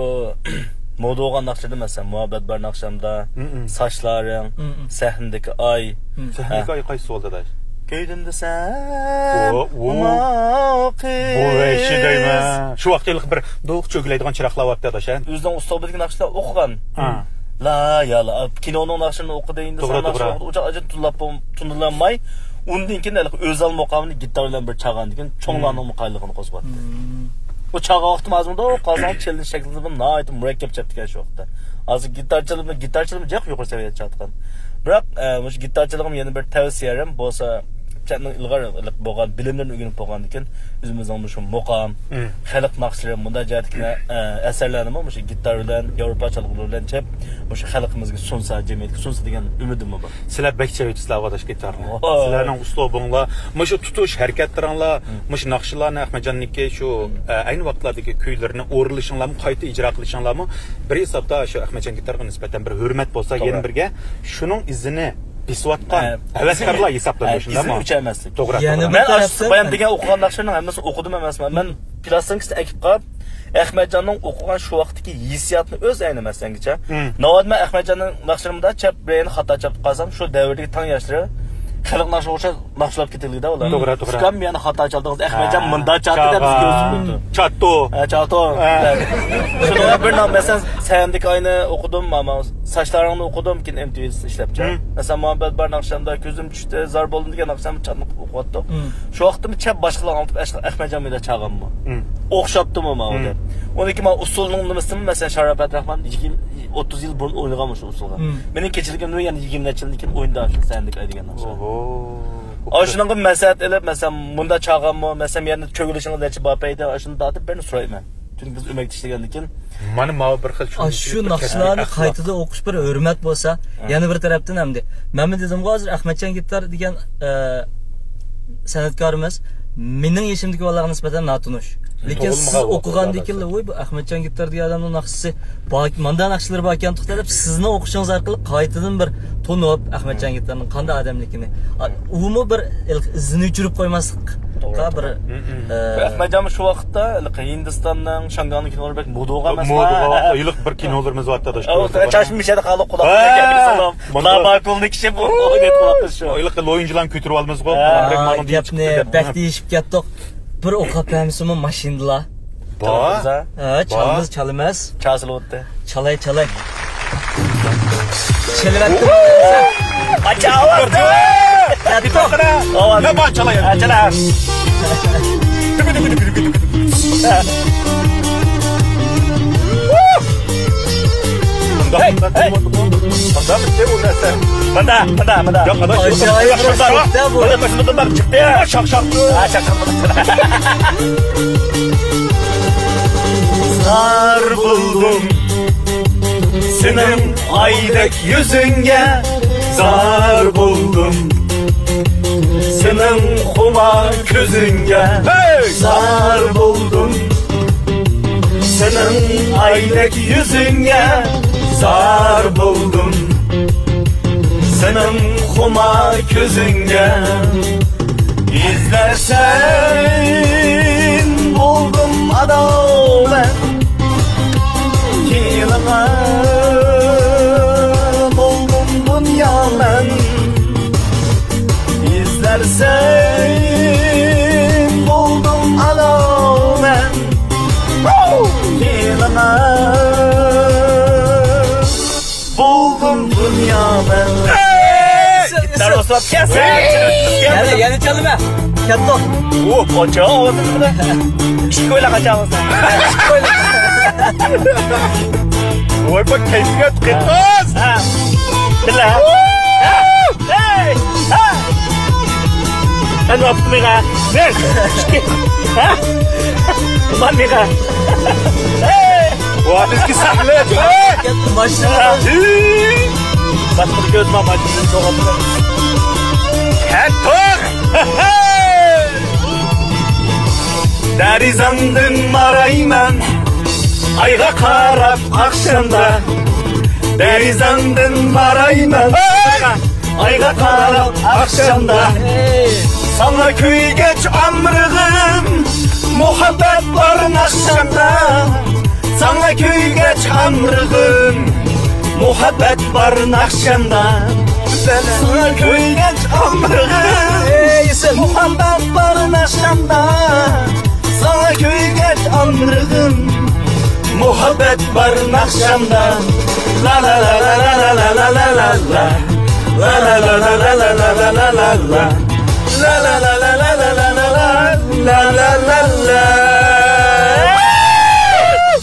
مودا بولغان ناخشىلىرى، مەسىلەن، مۇھەببەت بار ناخشامدا، مم. ساچلارىڭ، مم. سەھنىدىكى ئاي. مم. سەھنىدىكى ھە. ئاي قايسىسى بولدى، ئاداش؟ كۆيدۈمدە سەن، ئۇ، ئۇ. ماۋۇ قىز. بۇ ۋەھشىي دەيمەن. شۇ ۋاقىتتا ھېلىقى بىر دوق چۆگىلەيدىغان چىراغلار بارتتى، ئاداش، ھە؟ ئۆزىنىڭ ئۇسلۇبىدىكى ناخشىلار ئوقۇغان. ھە. لا، يا، لا، كىنونىڭ ناخشىلىرىنى ئوقۇدى، توغرا، ھىندىستان توغرا. ناخشىلىرىنى ئوقۇدى، ئۇ چاغ ئاجان تونۇلالماي، ئۇندىن كېيىن ھېلىقى ئۆزەل مۇقامىنى گىتار بىلەن بىر چالغاندىن كېيىن، چوڭلارنىڭمۇ قايىللىقىنى قوزغاتتى. مم. ئۇ چالغان ۋاقتىمۇ ھازىرمۇ قارىساڭ، چېلېنج شەكلىدە بىر ناھايىتى مۇرەككەپ چاپتىكەن شۇ ۋاقىتتا. ھازىر گىتار چېلىمى، گىتار چېلىمى جىق يۇقىرى سەۋىيەدە چىقىۋاتقان. بىراق، ئە، مۇشۇ گىتار چېلىقىم يەنە بىر تەۋسىيەم بولسا، چەتنىڭ ئىلغار بولغان بىلىملىرىنى ئۆگىنىپ بولغاندىن كېيىن، ئۆزىمىزنىڭ مۇشۇ مۇقام، مم. خەلق ناخشىلىرى، مۇنداق جەھەتتىكى، ئە، ئەسەرلەرنىمۇ مۇشۇ گىتار بىلەن، ياۋروپا چالغۇلىرى بىلەن چېلىپ، مۇشۇ خەلقىمىزگە سۇنسا، جەمئىيەتكە سۇنسا دېگەن ئۈمىدىممۇ بار. سىلەر بەك چىرايلىق ئاداش گىتارنى. ۋاي. سىلەرنىڭ ئۇسلۇبۇڭلار، مۇشۇ تۇتۇش ھەرىكەتلىرىڭلار، مم. مۇشۇ ناخشىلارنى ئەخمەتجاننىڭكى شۇ، مم. ئە، ئەينى ۋاقىتلاردىكى كۈيلىرىنى ئورۇنلىشىڭلارمۇ، قايتا ئىجرا قىلىشىڭلارمۇ بىر ھېسابتا شۇ ئەخمەتجان گىتارغا نىسبەتەن بىر ھۆرمەت بولسا، توغرا. يەنە بىرگە شۇنىڭ ئىزىنى بېسىۋاتقان ھە، ھەۋەسكارلار ھە، ھېسابلىنىدۇ، ھە، شۇنداقمۇ؟ ئىزىنى ئۆچۈرمەسلىك. توغرا، يەنە توغرا. بىر مەن ئاشۇ تەرەپتىن بايام دېگەن ئوقۇغان ناخشىلارنىڭ ھەممىسىنى ئوقۇدۇم ئەمەسمەن. مەن پىلاستىنكىسىنى ئەكىپ قاپ، ئەخمەتجاننىڭ ئوقۇغان شۇ ۋاقىتتىكى ھېسسىياتىنى ئۆز ئەينىمەسلەنگىچە. مم. ناۋادا مەن ئەخمەتجاننىڭ ناخشىلىرىمدا چەپ بىرەينى خاتا چاپلىپ قالسام، شۇ دەۋردىكى تاڭ ياشلىرى خەلق ناخشىغا ئوخشاش ناخشىلاپ كېتىلگىدە ئۇلار. توغرا، توغرا. ئۇكام يەنە خاتا چالدىڭىز، ئەخمەتجان ھە، مۇنداق چالدى دەپ چالغان. بىزگە يۈز قويۇپتۇ. چاتتو. ھە، چاتتو. ھە. شۇنىڭغا بىر نام، مەسىلەن، سەھنىدىكى ئاينى ئوقۇدۇم، ماما، ساچلارىڭنى ئوقۇدۇم، كېيىن ئېم تى ۋىدا ئىشلەپچۇ. مم. مەسىلەن، مۇھەببەت بار ناخشامدا، كۆزۈم چۈشتى، زار بولدۇم دېگەن ناخشامنى چاتنىق ئوقۇۋاتتۇق. مم. شۇ ۋاقىتتىمۇ چەپ باشقىلار ئاڭلىتىپ ئەخ-، ئەخمەتجان مۇنداق چالغانمۇ؟ مم. ئوخشاپتىمۇ ماۋۇ مم. دەپ. ئۇنىڭكى مانا ئۇسسۇلنىڭ نېمىسىمۇ، مەسىلەن، شاراپەت راخمان يىگىرمە، ئوتتۇز يىل بۇرۇن ئوينىغان مۇشۇ ئۇسسۇلغا. مم. مېنىڭ كېچىلىكىمنى يەنە يىگىرمە نەچچە يىلدىن كېيىن ئوينىدى ئاشۇ سەھنىدىكى ئاي دېگەن ناخشا. ئوھو. ئاشۇنىڭغا مەسلىھەت ئېلىپ، مەسىلەن، مۇنداق چالغانمۇ، مەسىلەن، يەنە چۆگىلىشىڭىز نەچچە بار پەيدە، ئاشۇنى تارتىپ بىرنى سورايمەن. چۈنكى بىز ئۆمەكتە ئىشلىگەندىن كېيىن. مانا ماۋۇ بىر خىل چۈشىنىشلىك، شۇ بىر ناخشىلارنى كەسپىي ئەخلاق. قايتىدىن ئوقۇش بىر ھۆرمەت بولسا، ھە. يەنە بىر تەرەپتىن ئەمدى. مەنمۇ دېدىمغۇ ھازىر ئەخمەتجان گىتار دېگەن، ئە، سەنئەتكارىمىز مېنىڭ يېشىمدىكى بالىلارغا نىسبەتەن ناتونۇش. لېكىن سىز ئوقۇغاندىن كېيىن، ۋوي، بۇ ئەخمەتجان گىتار دېگەن ئادەمنىڭ ناخشىسى بار، ماندا ناخشىلىرى باركەنتۇق دەپ، سىزنى ئوقۇشىڭىز ئارقىلىق قايتىدىن بىر تونۇپ، ئەخمەتجان گىتارنىڭ قانداق ئادەملىكىنى. ئا، ئۇمۇ بىر ئىزىنى ئۆچۈرۈپ قويماسلىققا بىر، ئە، ئەخمەتجان شۇ ۋاقىتتا ھېلىقى ھىندىستاننىڭ، شاڭگاڭنىڭ كىنولىرى بەك مودا بولغان ئەمەسمۇ؟ مودا بولغان، ھېلىقى بىر كىنولىرىمىز بارتتى، ئاداش. چاچمىشەدە قالىپ قۇلاقلىرىغا گەپنى سالام. مۇنداق. لاباكۇلنى كىشى بۇ ئوينايدىغان شۇ. ھېلىقى لويۇنجىلارنى كۆتۈرۈۋالىمىزغۇ. ھە. بۇنىڭ بىر مانا گەپنى بەك دېيىشىپ كەتتۇق. بىر ئوقاپ بەرمىسىمۇ ماشىنىدىلا. بار. ھە، چالىمىز، چالىمىز. چاسىلىۋەتتى. چالاي، چالاي. چېلىۋەتتى. ئاچاۋاتتى. يا، بار، چالاي. ھە، چالاي. مۇنداق، مۇنداق، مۇنداق، مۇنداق، مۇنداق. مۇنداق، مۇنداق، مۇنداق. ياق، ئاداش، ئاجايىپ بىر شاخ، شاخ، شاخ. شاق، شاق. ھە، شاق، شاق. زار بولدۇم سېنىڭ ئايدەك يۈزۈڭگە، زار بولدۇم سېنىڭ خۇمار كۆزۈڭگە. ھەي! زار بولدۇم سېنىڭ ئايدەك يۈزۈڭگە، زار بولدۇم سېنىڭ خۇمار كۆزۈڭگە ئىزلەرسەن، بولدۇم ئاداۋەت. كېلىڭە، بولدۇم دۇنيا مەن. ئىزلەرسەن، بولدۇم ئاداۋەت. كېلىڭە، بولدۇم دۇنيا مەن. ئەي! گىتار باسىۋاتىدىكەنسەن. يەنە، يەنە چالىمەن. كەتتۇق. ئۇ، قاچا ئاۋازى بىلەن. ئىككى ئويلا قاچا ئاۋازى. ۋاي، بۇ كەيپىگە قېتىز. ھە. بىلە. ھە. ھەي! ھە! قېنى ئاپتىمىغا؟ بىر، ئىككى. ھە؟ مانىغا؟ ھەي! ۋاپىسكى سەھلە. ماشىنا. باشقا كۆز ما ماشىنا سوغۇپ. كەتتۇق! دەرىزەڭدىن مارايمەن، ئايغا قاراپ ئاخشامدا. دەرىزەڭدىن مارايمەن، ئايغا قاراپ ئاخشامدا. ساڭا كۆيگەچ ئامرىغىم، مۇھەببەت بار ناخشامدا. ساڭا كۆيگەچ ئامرىغىم، مۇھەببەت بار ناخشامدا. ساڭا كۆيگەچ ئامرىغىم، مۇھەببەت بار ناخشامدا. ساڭا كۆيگەچ ئامرىغىم، مۇھەببەت بار ناخشامدا. لا لا لا لا لا لا لا لا لا لا. لا لا لا لا لا لا لا لا لا لا. لا لا لا لا لا لا لا لا لا.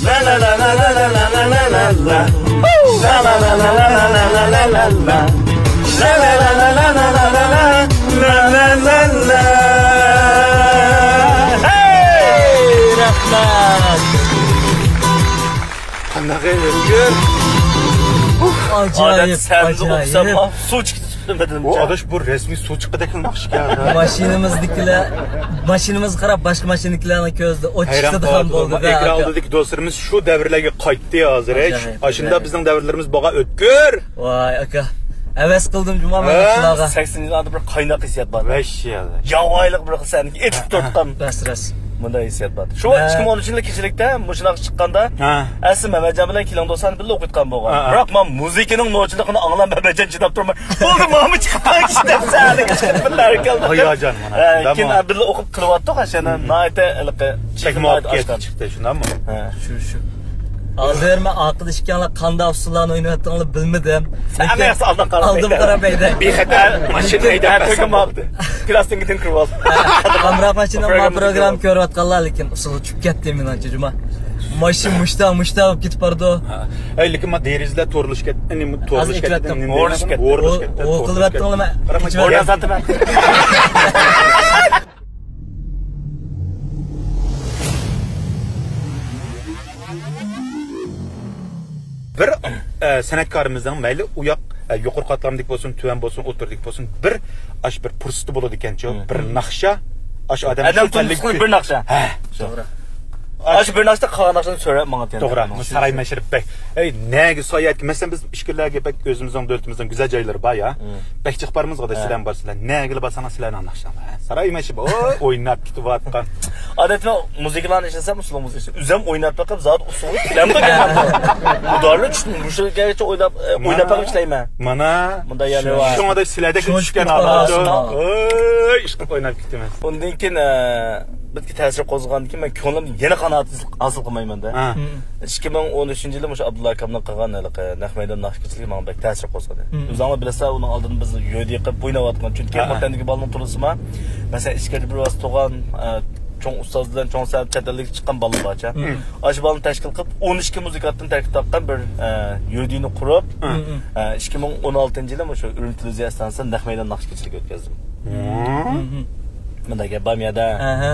لا لا لا لا لا لا لا لا. لا لا لا لا لا لا لا لا لا. لا لا لا لا لا لا لا لا لا. لا لا لا لا لا لا لا لا لا. لا لا لا لا. ھەي، رەھمەت. قانداق ئۆتكۈر. ئاجايىپ، ئادەتتە سەندە ئوقۇسام، ئاجايىپ. ئاھ، سۇ چىقتى سۈپۈتۈمدىن. ئۇ ئاداش، بۇ رەسمىي سۇ چىققۇدەكلا ناخشىكەن. ماشىنىمىزدىكىلەر، ماشىنىمىزغا قاراپ باشقا ماشىنىدىكىلەرنىڭ كۆزىدە ئوت ھەيران چىقىدىغان قالىدىغان بولدى. ئېكران ئالدىدىكى دوستلىرىمىز شۇ دەۋرلەرگە قايتتى ھازىر. ئاجايىپ، ئاشۇنداق ئاجايىپ. بىزنىڭ دەۋرلىرىمىز بولغان ئۆتكۈر. ۋاي ئاكا، ھەۋەس قىلدىم جۇما مەن ھە؟ شۇلارغا. سەكسىنىنچى يىللاردا بىر قايناق ھېسسىيات بار. ۋەھشىي ھالدا. ياۋايلىق بىر خىل سەندىكى ئېتىپ تۇرۇتقان. راست، راست. مۇنداق ھېسسىيات بار. شۇ ھە. ئىككى مىڭ ئون ئۈچىنچى يىلى كېچىلىكتە مۇشۇنداق چىققاندا ھە. ئەسلى مەمەتجان بىلەن كېلىڭ دوستلارنى بىللە ئوقۇيتقان بولغان. ھە، ھە. بىراق مانا مۇزىكىنىڭ نوچىلىقىنى ئاڭلاپ مەمەتجان چىداپ تۇرماي، بولدى، ماما چىقىپ قالغىچە دەپ سەھەردىن چىقىپ بىللە ھەرىكەت قىلدۇق. ھاياجان مانا. ھە، شۇنداقمۇ؟ كېيىن بىللە ئوقۇپ قىلىۋاتتۇق، ئاشۇ يەنە ھە. ناھايىتى ھېلىقى بەك مۇۋەپپەقىيەتلىك چىقتى، شۇنداقمۇ؟ ھە. شۇ، شۇ. ھازىر مەن ئارقىدا ئىككىڭلار قانداق ئۇسسۇللارنى ئويناۋاتقانلىقىنى بىلمىدىم. ھەممە ياققا ئالدىن قاراپ قالدىم قاراپ ھەيدەپ. بىخەتەر ماشىنا ھەيدەپ بەرسەم بولدى. پىلاستىنكىدىن كىرىپ ئالدىم. ئامراق ماشىنا ما پروگرامما كۆرۈۋاتقانلار، لېكىن ئۇسسۇلغا چۈشۈپ كەتتى مېنىڭچە جۇما. ماشىنا مۇشتا، مۇشتا بولۇپ كېتىپ بارىدۇ. ھە. ئەي، لېكىن ما دېرىزىلەر تورلىشىپ كەتتى. ئەنە تورلىشىپ كەتتى. ئورۇشۇپ كەتتى. ئورۇشۇپ كەتتى. ئوقۇلۇۋەتتىڭلارمۇ؟ قارا، ما ئورۇشۇپ كەتتى. بىر، ئە، سەنئەتكارىمىزنىڭ مەيلى ئۇ ياق، ئە، يۇقىرى قاتلامدىكى بولسۇن، تۆۋەن بولسۇن، ئوتتۇرىدىكى بولسۇن، بىر، ئاش بىر پۇرسىتى بولىدىكەنچۇ، مم. بىر ناخشا، ئاش ئادەم ئادەم شۇ تۇنجۇقى پەللىگە بىر ناخشا. ھە. شۇ. توغرا. ئاش بىر ناخشا قالغان ناخشىنى سۆرەپ ماڭىدىكەن. توغرا. ساراي مەشرەپ بەك. ئەي، نەگە ساياھەتكە، مەسىلەن، بىز ئىچكىرىلەرگە بەك ئۆزىمىزنىڭ دۆلىتىمىزنىڭ گۈزەل جايلىرى بار يا. مم. بەك چىقىپ بارىمىزغۇ، ھە. سىلەرمۇ بارسىلەر. نەگىلا بارساڭلار سىلەرنىڭ ناخشاڭلار. ھە. ساراي مەشرەپ، ئوي، ئويناپ كېتىۋاتقان. ئادەتتە مۇزىكىلارنى ئىشلىسەم، ئۇسسۇل مۇزىكىسى. ئۆزۈم ئويناپ بېقىپ، زادى ئۇسسۇلغا كېلەمدۇ. ئۇدارنى چۈشتۈم، مۇشۇ گەرچە ئويناپ، ئە، ئويناپ بېقىپ ئىشلەيمەن. مانا. مۇندا يەنە بار. شۇڭا سىلەردەك چۈشكەن ئادەم. ئوي، ئىشقىلىپ ئويناپ كېتىمەن. ئۇندىن كېيىن، ئە، بىزگە تەسىر قوزغىغاندىن كېيىن مەن كۆڭلۈمدە يەنە قانائەتسىزلىك ھاسىل قىلمايمەن-دە. ھە. ئىككى مىڭ ئون ئۈچىنچى يىلى مۇشۇ ئابدۇللا ئاكامنىڭ قىلغان ھېلىقى نەق مەيدان ناخشا كېچىلىكى ماڭا بەك تەسىر قوزغىدى. مم. ئۆزۈڭلار بىلىسىلەر، ئۇنىڭ ئالدىدا بىز يۆدە يېقىپ ئويناۋاتقان. چۈنكى ھە، ھە. خوتەندىكى بالىنىڭ تولىسىما، مەسىلەن، ئىچكىرىدە بىر ۋاسىتە تۇغان، ئە، چوڭ ئۇستاز بىلەن چوڭ سەن چەت ئەللىككە چىققان بالىلار بارچە. مم. ئاشۇ بالىنى تەشكىل قىلىپ، ئون ئىككى مۇزىكانتتىن تەركىب تاپقان بىر، ئە، يۆدىنى قۇرۇپ، مم. ئە، ئىككى مىڭ ئون ئالتىنچى يىلى مۇشۇ ئۈرۈمچى تېلېۋىزىيە ئىستانسىسىدا نەق مەيدان ناخشا كېچىلىكى ئۆتكۈزدۈم. مم. مۇنداق گەپ بارمۇ يەردە؟ ئەھە.